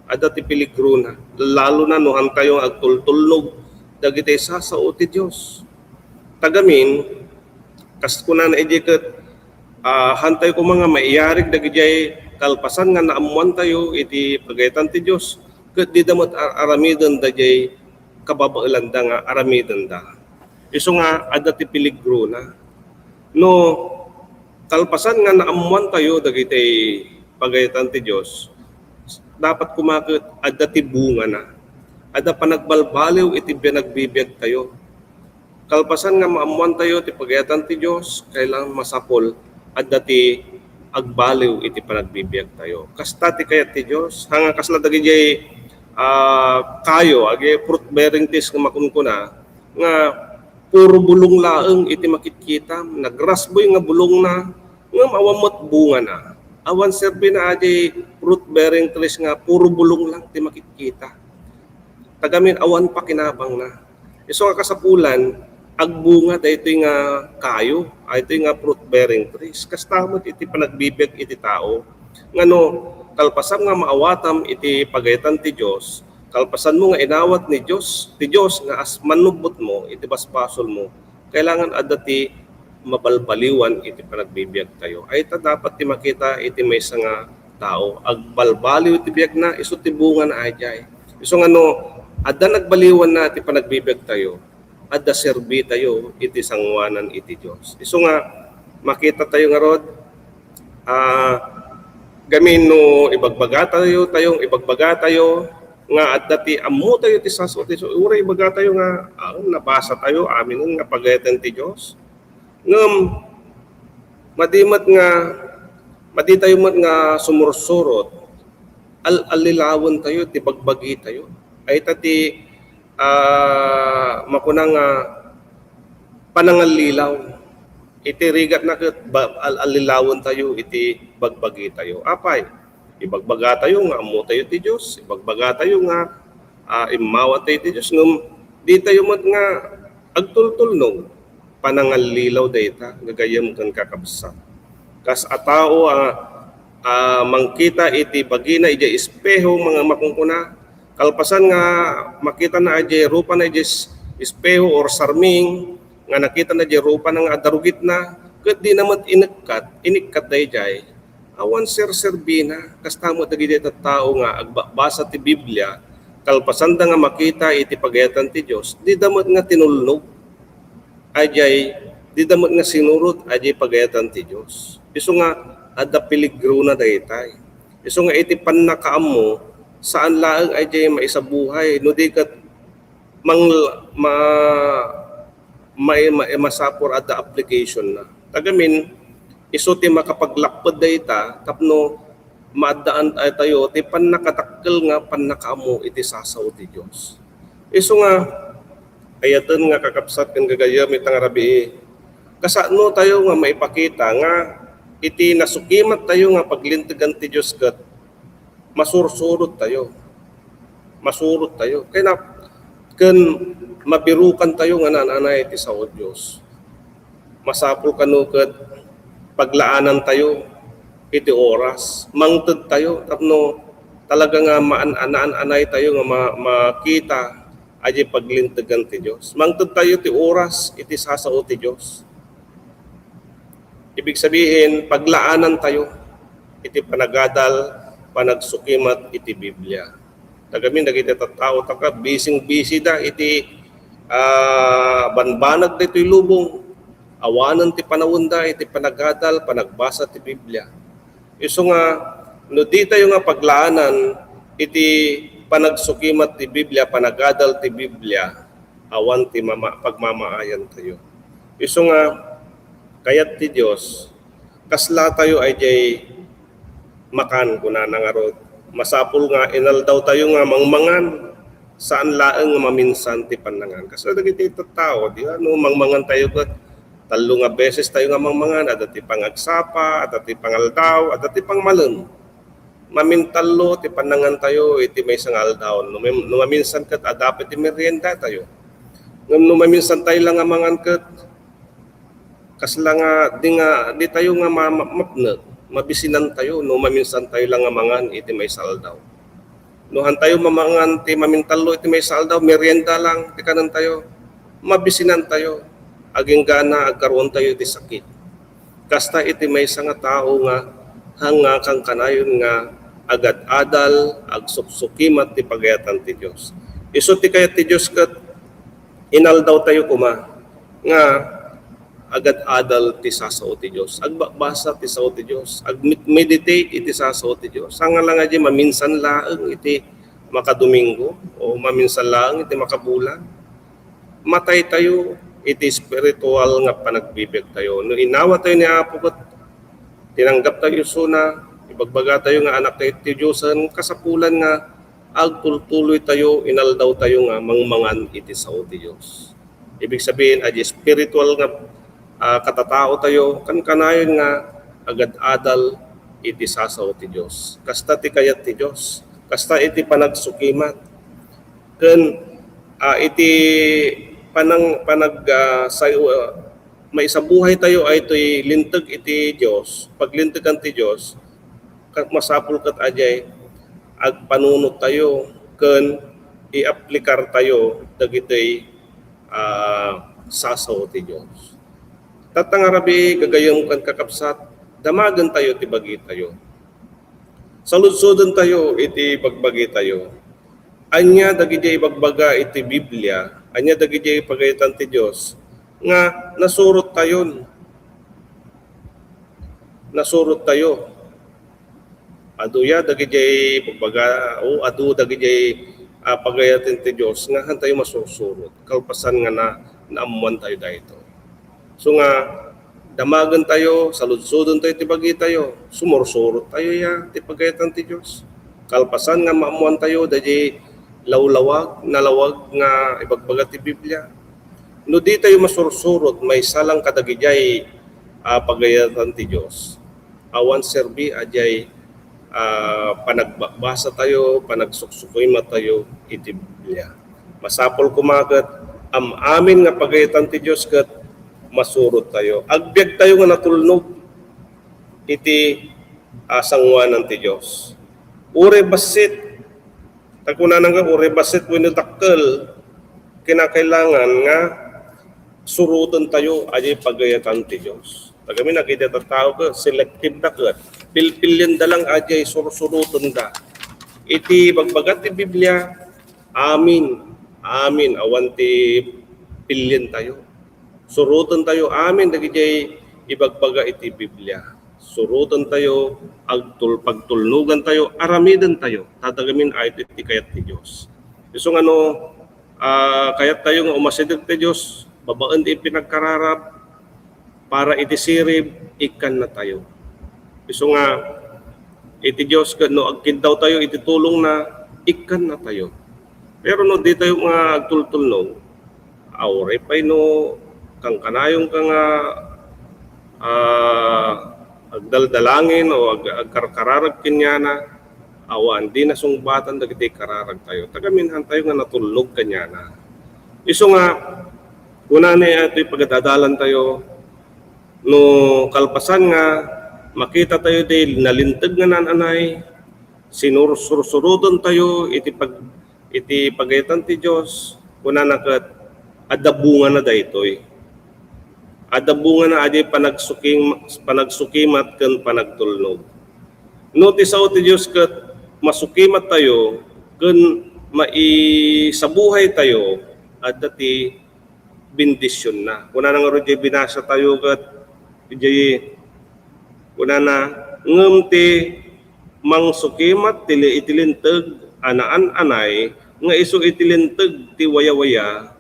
Adda ti peligrona. Lalo na no kayo nga agtultulnog dagiti sasao ti Dios. Tagamin, kas kunana idi ket, ah, hantay koma nga maiyarig dagijay kalpasan nga naammoantayo iti pagayatan ti Dios, ket dida met ar-, aramiden dagijay kababaelanda nga aramidenda. Isu nga adda ti peligrona. No kalpasan nga naammoantayo dagiti pagayatan ti Dios, dapat koma ket adda ti bungana. Adda panagbalbaliw iti panagbibiagtayo. Kalpasan nga maammoantayo ti pagayatan ti Dios, kailangan masapul adda ti agbaliw iti panagbibiagtayo. Kasta ti kayat ti Dios. Haan nga kasla dagijay, ah, kayo, agi fruit bearing trees nga makunkuna, nga puro bulong laeng iti makitkita, nagrasboy nga bulongna, ngem awan met bungana. Awan serbina adi fruit bearing trees nga puro bulong lang ti makitkita. Tagamin awan pakinabangna. Isu nga kasapulan, agbunga daytoy nga kayo, daytoy nga fruit bearing trees. Kasta met iti panagbibiag iti tao. Ngano, kalpasam nga maawatam iti pagayatan ti Dios, kalpasanmo nga inawat ni Dios, ti Dios nga as-, mannubbotmo iti basbasolmo, kailangan adda ti mabalbaliwan iti panagbibiagtayo. Ay ta dapat ti makita iti maysa nga tao, agbalbaliw ti biagna, isu ti bungana ay jay. Isu nga no, adda nagbaliwanna ti panagbibiagtayo, adda serbitayo iti sanguanan iti Dios. Isu nga makita tayo ngarud, ah, gamin no ibagbaga tayo, tayong ibagbaga tayo nga adda ti ammo tayo ti sasaw ti Dios. Uray ibaga tayo nga, ah, nabasa tayo, aminen nga pagayaten ti Dios. Ngem, madi met nga, madi tayo met nga sumursurot, al-, allilawen tayo ti bagbagi tayo. Ay ta ti, ah, makuna nga panangallilaw. Iti rigatna ket ba-, al-, allilawen tayo iti bagbagi tayo. Apay, ibagbaga tayo nga ammo tayo ti Dios, ibagbaga tayo nga, ah, immawa tayo ti Dios, ngem di tayo met nga agtultulnog. Panangallilaw dayta, gagayyem ken kakabsat. Kas a tao a, a mangkita iti bagina idiay espeho, mga makunkuna, kalpasan nga makitana idiay rupana idiay es-, espeho or sarming, nga nakitana idiay rupana nga adda rugitna, ket dina met inekkat, inikkat daydiay. Awan serserbina, kasta met dagiti tattao nga agbabasa ti Biblia, kalpasanda nga makita iti pagayatan ti Dios, dida met nga tinulnog. Idiay, dida met nga sinurot idiay pagayatan ti Dios. Isu nga adda peligrona daytay. Isu nga iti pannakaammo, saan laeng idiay maisabuhay, no di ket mang-, ma-, ma-, ma-, masapul adda application na. Tagamin, isu ti makapaglapped dayta tapno maaddaan tayo ti pannakadakkel nga pannakaammo iti sasaw ti Dios. Isu nga, ayaten nga kakabsat ken gagayyem ita nga rabii, kasano tayo nga maipakita nga iti nasukimat tayo nga paglintegan ti Dios ket masursurot tayo. Masurot tayo. Kaya na, ken mabirukan tayo nga naan-anay ti sao Dios. Masapul kano ket paglaanan tayo iti oras. Mangted tayo tapno talaga nga maan-, naan-anay tayo nga ma-, makita idiay paglintegan ti Dios. Mangted tayo ti oras iti sasao ti Dios. Ibig sabihin, paglaanan tayo iti panagadal, panagsukimat iti Biblia. Tagamin dagiti tattao taka, bising-bisi da iti, ah, banbanag daytoy lubong. Awanen ti panawenda iti panagadal, panagbasa ti Biblia. Isu nga, no di tayo nga paglaanan iti panagsukimat ti Biblia, panagadal ti Biblia, awan ti mama-, pagmamaayan tayo. Isu nga, kayat ti Dios, kasla tayo idiay makan, kunana ngarud. Masapul nga inaldaw tayo nga mangmangan, saan laeng nga maminsan ti pannangan. Kasla dagiti tattao, di ba? No mangmangan tayo ket tallo nga beses tayo nga mangmangan, adda ti pangagsapa, adda ti pangaldaw, adda ti pangmalem. Mamintallo ti pannangan tayo iti maysa nga aldaw. No mem-, no maminsan ket adda pay ti merienda tayo. Ngem no maminsan tayo la nga mangan ket kasla nga di nga, di tayo nga ma-, ma-, mapnek, mabisinan tayo no maminsan tayo la nga mangan iti maysa aldaw. No han tayo mamangan ti mamintallo iti maysa aldaw, merienda lang ti kanen tayo, mabisinan tayo, agingga agkaruan tayo iti sakit. Kasta iti maysa nga tao nga hanga kankanayon nga agad-adal, agsuksukimat ti pagayatan ti Dios. Isu ti kayat ti Dios ket inaldaw tayo koma nga agad-adal ti sasao ti Dios, agbabasa ti sao ti Dios, ag-meditate iti sasao ti Dios. Saan nga lang idiay maminsan laeng iti makadomingo o maminsan laeng iti makabulan. Matay tayo iti espiritual nga panagbibiag tayo. No inawa tayo ni Apo ket tinanggap tayo isuna, ibagbaga tayo nga anak tayo ti Diosen, kasapulan nga agtultuloy tayo, inaldaw tayo nga mangmangan iti sao ti Dios. Ibig sabihin, adi espiritual nga, ah, katatao tayo, kankanayon nga agad-adal iti sasao ti Dios. Kasta ti kayat ti Dios. Kasta iti panagsukimat. Ken, ah, iti panang-, panag-, ah, say-, ah, maisabuhay tayo ay toy linteg iti Dios, paglintegan ti Dios, ket masapul ket adiay agpanunot tayo ken iaplikar tayo dagitoy, ah, sasao ti Dios. Tatta nga rabii, gagayyem ken kakabsat, damagentayo ti bagitayo. Saludsodentayo iti bagbagitayo. Ania dagiti ibagbaga iti Biblia? Ania dagiti pagayatan ti Dios nga nasurottayon? Nasurottayo. Aduya dagiti ibagbaga, o adu dagiti, ah, pagayatan ti Dios nga hantayo masursurot, kalpasan nga na, naammoantayo daytoy. So nga, damagentayo, saludsodentayo ti bagitayo, sumursurottayo ya ti pagayatan ti Dios. Kalpasan nga maammoantayo daydi lawlawag, nalawag nga ibagbaga ti Biblia. No ditayo masursurot, maysa lang kadagijay, ah, pagayatan ti Dios. Awan serbi a diay, ah, panagbasbasatayo, panagsuksukimattayo iti Biblia. Masapul koma ket am-amin nga pagayatan ti Dios ket masurottayo. Agbiagtayo nga natulnog iti, ah, sangoanan ti Dios. Uray bassit, ta kunana nga uray bassit wenno dakkel, kinakailangan nga surotentayo a diay pagayatan ti Dios. Tagamin, dagiti tattao ket selective da ket pilpilienda lang a diay sursurotenda. Iti ibagbaga ti Biblia, amin, amin, awan ti pilientayo. Surotentayo amin dagiti ibagbaga iti Biblia. Surotentayo, agtul-, pagtulnogantayo, aramidentayo. Tatagamin a iti kayat ti Dios. Isu nga no, ah, kayattayo nga umasideg ti Dios babaen iti pinagkararag para iti sirib, ikkannatayo. Isu nga iti Dios ket no agkiddawtayo iti tulongna, ikkannatayo. Pero no ditayo nga agtultulnog, uray pay no kankanayonka nga, ah, agdaldalangin o ag-, agkarkararag kenkuana, awan, dina sungbatan dagiti kararagtayo. Tagamin hantayo nga natulnog kenkuana. Isu nga, kunana itoy pagad-adalantayo, no kalpasan nga makitatayo ti nalinteg nga naan-anay, sinursursurotentayo iti pag-, iti pagayatan ti Dios, kunana ket, adda bungana daytoy. Adda bungana a diay panagsukim-, panagsukimat ken panagtulnog. No ti sao ti Dios ket masukimattayo ken maisabuhaytayo, adda ti bendisionna. Kunana ngarud diay binasatayo ket diay kunana, ngem ti mangsukimat ti li-, iti linteg a naan-anay nga isu iti linteg ti wayawaya,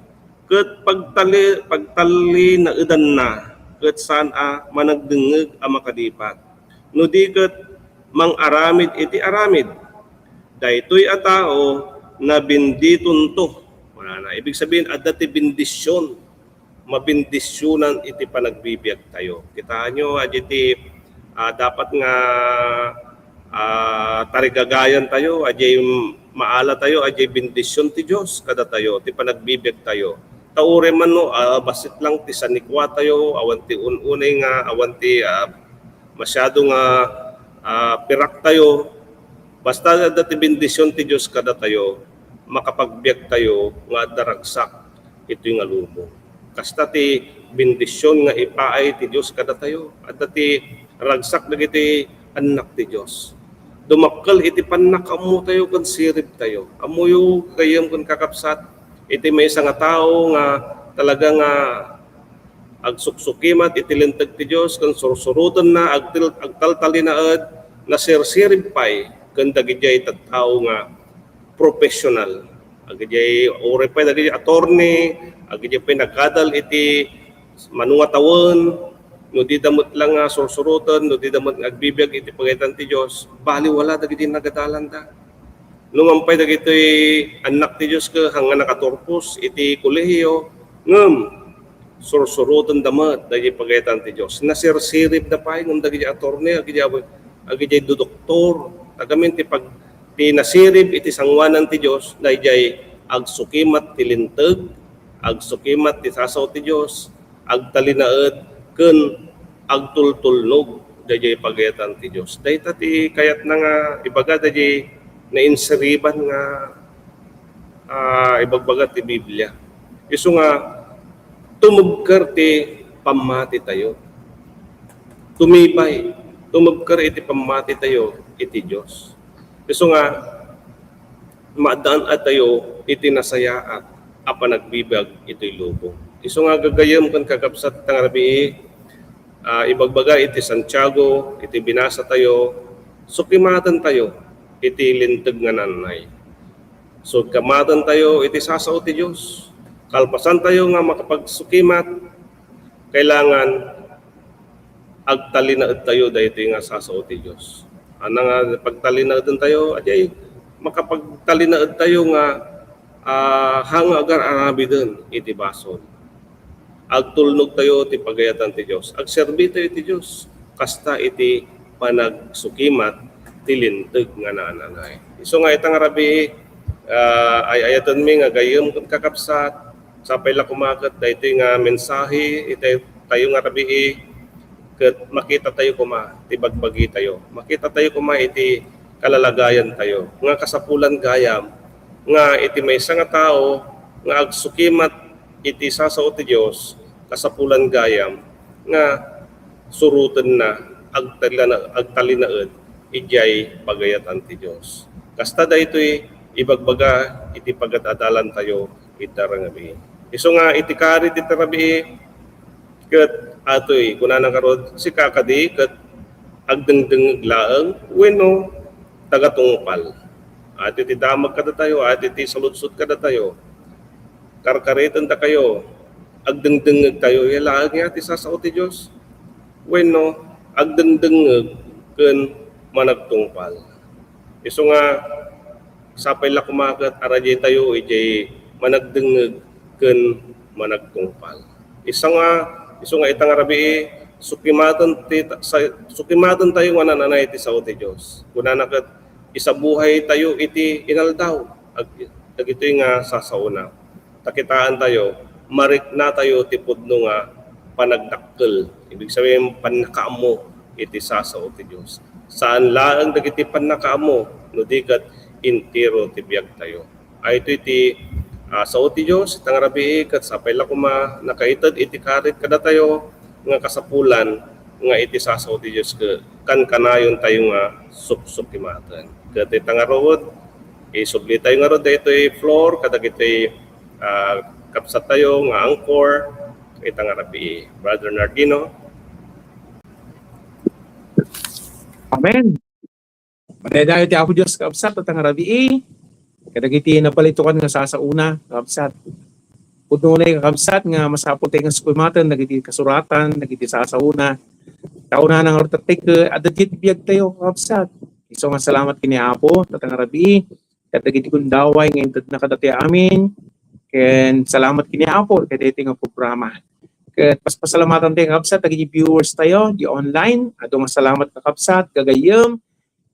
ket pagtali-, pagtalinaedanna, ket saan a managdengngeg a makadipat. No di ket mang-aramid iti aramid, daytoy a tao nabenditonto. Kunana, ibig sabihin, adda ti bendision, mabendisionan iti panagbibiagtayo. Kitaenyo, adda ti, ah, dapat nga, ah, tarigagayantayo, adda maalatayo, adda bendision ti Dios kadatayo, ti panagbibiagtayo. Ta uray man no, ah, bassit lang ti sanikuatayo, awan ti un-unay nga, awan ti, ah, masiado nga, ah, piraktayo, basta adda ti bendision ti Dios kadatayo, makapagbiagtayo nga adda ragsak itoy nga lubong. Kasta ti bendision nga ipaay ti Dios kadatayo. Adda ti ragsak dagiti annak ti Dios. Dumakkel iti pannakaammotayo ken siribtayo. Ammoyo, gayyem ken kakabsat, iti maysa nga tao nga talaga nga agsuksukimat iti linteg ti Dios ken sursurotenna, agtil-, agtaltalinaed, nasirsirib pay ken dagidiay tattao nga professional. Agidiay uray pay dagiti attorney, agidiay pay nagadal iti mano nga tawen, no dida met lang nga sursuroten, no dida met nga agbibiag iti pagayatan ti Dios, baliwala dagiti nagadalanda. Numan pay dagitoy annak ti Dios ket hangga nakaturpos iti kolehiyo, ngem sursurotenda met dagiti pagayatan ti Dios. Nasirsiribda pay ngem dagiti attorney, agidiay, agidiay dodoktor, tagamin ti pag-, ti nasirib iti sangoanan ti Dios, daydiay agsukimat ti linteg, agsukimat ti sasao ti Dios, agtalinaed ken agtultulnog daydiay pagayatan ti Dios. Dayta ti kayatna nga ibaga daydiay nainsiriban nga, ah, ibagbaga ti Biblia. Isu nga tumubker ti pammatitayo. Tumibay, tumebker iti pammatitayo iti Dios. Isu nga, maaddaantayo iti nasayaat a panagbibiag itoy lubong. Isu nga gagayyem ken kakabsat, ta nga rabii, ah, ibagbaga iti Santiago, iti binasa tayo, sukimaten tayo iti linteg nga nanay. Sukimaten tayo iti sasao ti Dios. Kalpasan tayo nga makapagsukimat, kailangan agtalinaed tayo daytoy nga sasao ti Dios. Ana nga pagtalinaeden tayo, adiay makapagtalinaed tayo nga, ah, haan nga agar-aramiden iti basol. Agtulnog tayo ti pagayatan ti Dios. Agserbi tayo ti Dios. Kasta iti panagsukimat ti linteg nga nananay. Isu nga ita nga rabii, ah, ay-ayatenmi nga gayyem ket kakabsat, sapay la koma ket daytoy nga mensahe iti tayo nga rabii, ket makita tayo koma ti bagbagi tayo. Makita tayo koma iti kalalagayan tayo. Nga kasapulan gayam nga iti maysa nga tao nga agsukimat iti sasao ti Dios, kasapulan gayam nga surotenna, agtalina-, agtalinaed idiay pagayatan ti Dios. Kasta daytoy ibagbaga iti pagad-adalan tayo ita nga rabii. Isu nga iti karit ita rabii, ket atoy, kunana ngarud, sika kadi ket agdengdengngeg laeng wenno tagatungpal? Atoy ti damag kadatayo, atoy ti saludsod kadatayo. Karkaritendakayo, agdengdengngeg tayo, ya laeng ya ti sasao ti Dios? Wenno, agdengdengngeg ken managtungpal? Isu nga, sapay la koma ket aradiay tayo idiay managdengngeg ken managtungpal. Isu nga, isu nga ita nga rabii, sukimaten ti, sa, sukimaten tayo nga nananay ti sao ti Dios. Kunana ket, isabuhay tayo iti inaldaw. Ag-, dagitoy nga sasaona. Ta kitaen tayo, marikna tayo ti pudno nga panagdakkel. Ibig sabihin, pannakaammo iti sasao ti Dios. Saan laeng dagiti pannakaammo, no di ket entero ti biag tayo. Ay ito iti, ah, sao ti Dios, ita nga rabii, ket sapay la koma, nakaited iti karit kadatayo, nga kasapulan, nga iti sasao ti Dios, ke-, kankanayon tayo nga suksukimaten. Ket ita ngarud, isubli tayo ngarud daytoy floor kadagitoy, ah, kabsat tayo nga anchor, ita nga rabii. Brother Nardino. Amen. Madaydayaw ti Apo Dios, kakabsat, ita nga rabii. Kadagiti nabalitokan nga sasaona, kakabsat. Pudno unay, kakabsat, nga masapul tayo nga sukimaten dagiti kasuratan, dagiti sasaona. Ta unana ngarud, tattek, adda ti biag tayo, kakabsat. Isu nga salamat ken ni Apo, ita nga rabii. Kadagiti gundaway nga intedna kadatayo amin. Ken salamat ken ni Apo, kadaytoy nga programa. Ket paspasalamatan tayo, kakabsat, dagiti viewers tayo, di online. Adu nga salamat, kakabsat, gagayyem.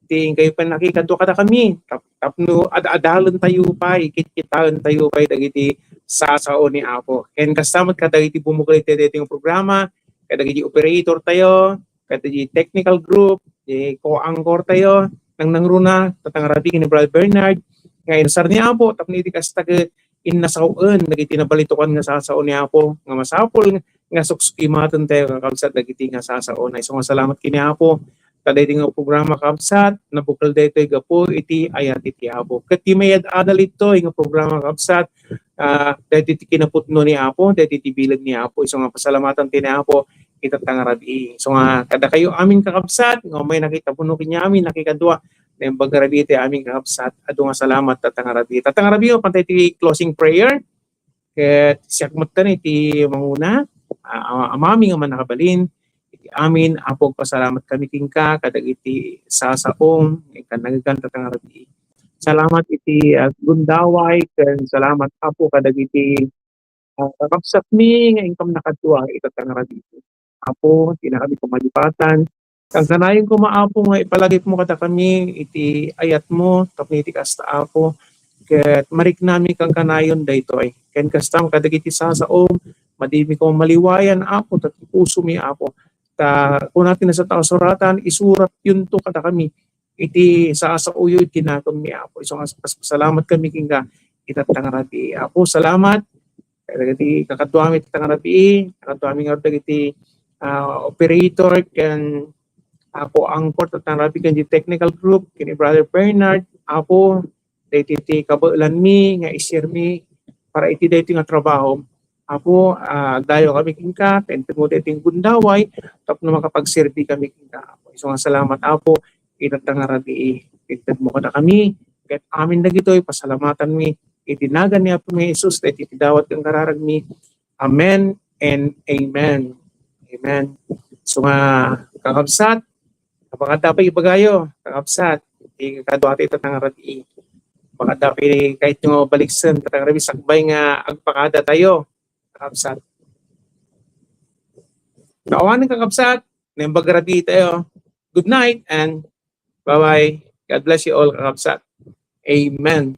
Ti inkayo pannakikadua kadakami, tap-, tapno ad-adalen tayo pay, kitkitaen tayo pay dagiti sasao ni Apo. Ken kasta met kadagiti bumukal iti daytoy nga programa, kadagiti operator tayo, kadagiti technical group, di co-anchor tayo, nangnangruna, ita nga rabii ken ni Brother Bernard, nga inusar ni Apo, tapno iti kasta ket innasawen dagiti nabalitokan nga sasao ni Apo, nga masapul nga suksukimaten tayo, kakabsat, dagiti nga sasaona. Isu nga salamat ken ni Apo, ta daytoy nga programa, kakabsat, nabukal daytoy gapu iti ayat iti Apo. Ket ti mayad-adal itoy nga programa, kakabsat, ah, daytoy ti kinapudno ni Apo, daytoy ti bileg ni Apo. Isu nga pasalamatan ti ni Apo, ita nga rabii. Isu nga kadakayo amin, kakabsat, nga umay nakita puno ken ni amin, nakikadua, naimbag nga rabii ti amin, kakabsat, adu nga salamat, ita nga rabii. Ita nga rabii, pantay ti closing prayer. Ket siak metten iti manguna, a-, a-, Amami nga mannakabalin, iti amin, Apo, agpasalamat kami kenka kadagiti sasaom nga ikannangegan ita nga rabii. Salamat iti, ah, gundaway, ken salamat, Apo, kadagiti, ah, kakabsatmi nga inkam nakadua ita nga rabii. Apo, dinakami koma malipatan. Kankanayon koma, Apo, nga ipalagipmo kadakami iti ayatmo, tapno iti kasta, Apo, ket mariknami kankanayon daytoy. Ken kasta met kadagiti sasaom, madimi koma maliwayan, Apo, ta ti pusomi, Apo. Ta kuna ti Nasantoan a Suratan, isuratyonto kadakami iti sasaoyo iti nakemmi, Apo. Isu nga pas-, pasalamat kami kenka ita nga rabii. Apo, salamat. Kadagiti kakaduami tatta nga rabii, kakaduami nga dagiti, ah, operator ken Apo Angkor tatta nga rabii ken di technical group, ken ni Brother Bernard, Apo, daytoy ti kabaelanmi nga isirmi para iti daytoy nga trabaho. Apo, ah, agdayaw kami kenka, ta inted mo daytoy nga gundaway, tapno makapagserbi kami kenka, Apo. Isu nga salamat, Apo, ita nga rabii, inted mo kadakami, ket amin dagitoy, pasalamatanmi, iti nagan ni Apo nga Jesus, daytoy ti dawat ken kararagmi. Amen and amen. Amen. So nga, kakabsat, napakadda pay ibagayo, kakabsat, ti kaduati tatta nga rabii. Napakadda pay kayatyo nga mabaliksen, tatta nga rabii sakbay nga agpakada tayo, kakabsat. Awanen, kakabsat, naimbag rabii tayo. Good night and bye-bye. God bless you all, kakabsat. Amen.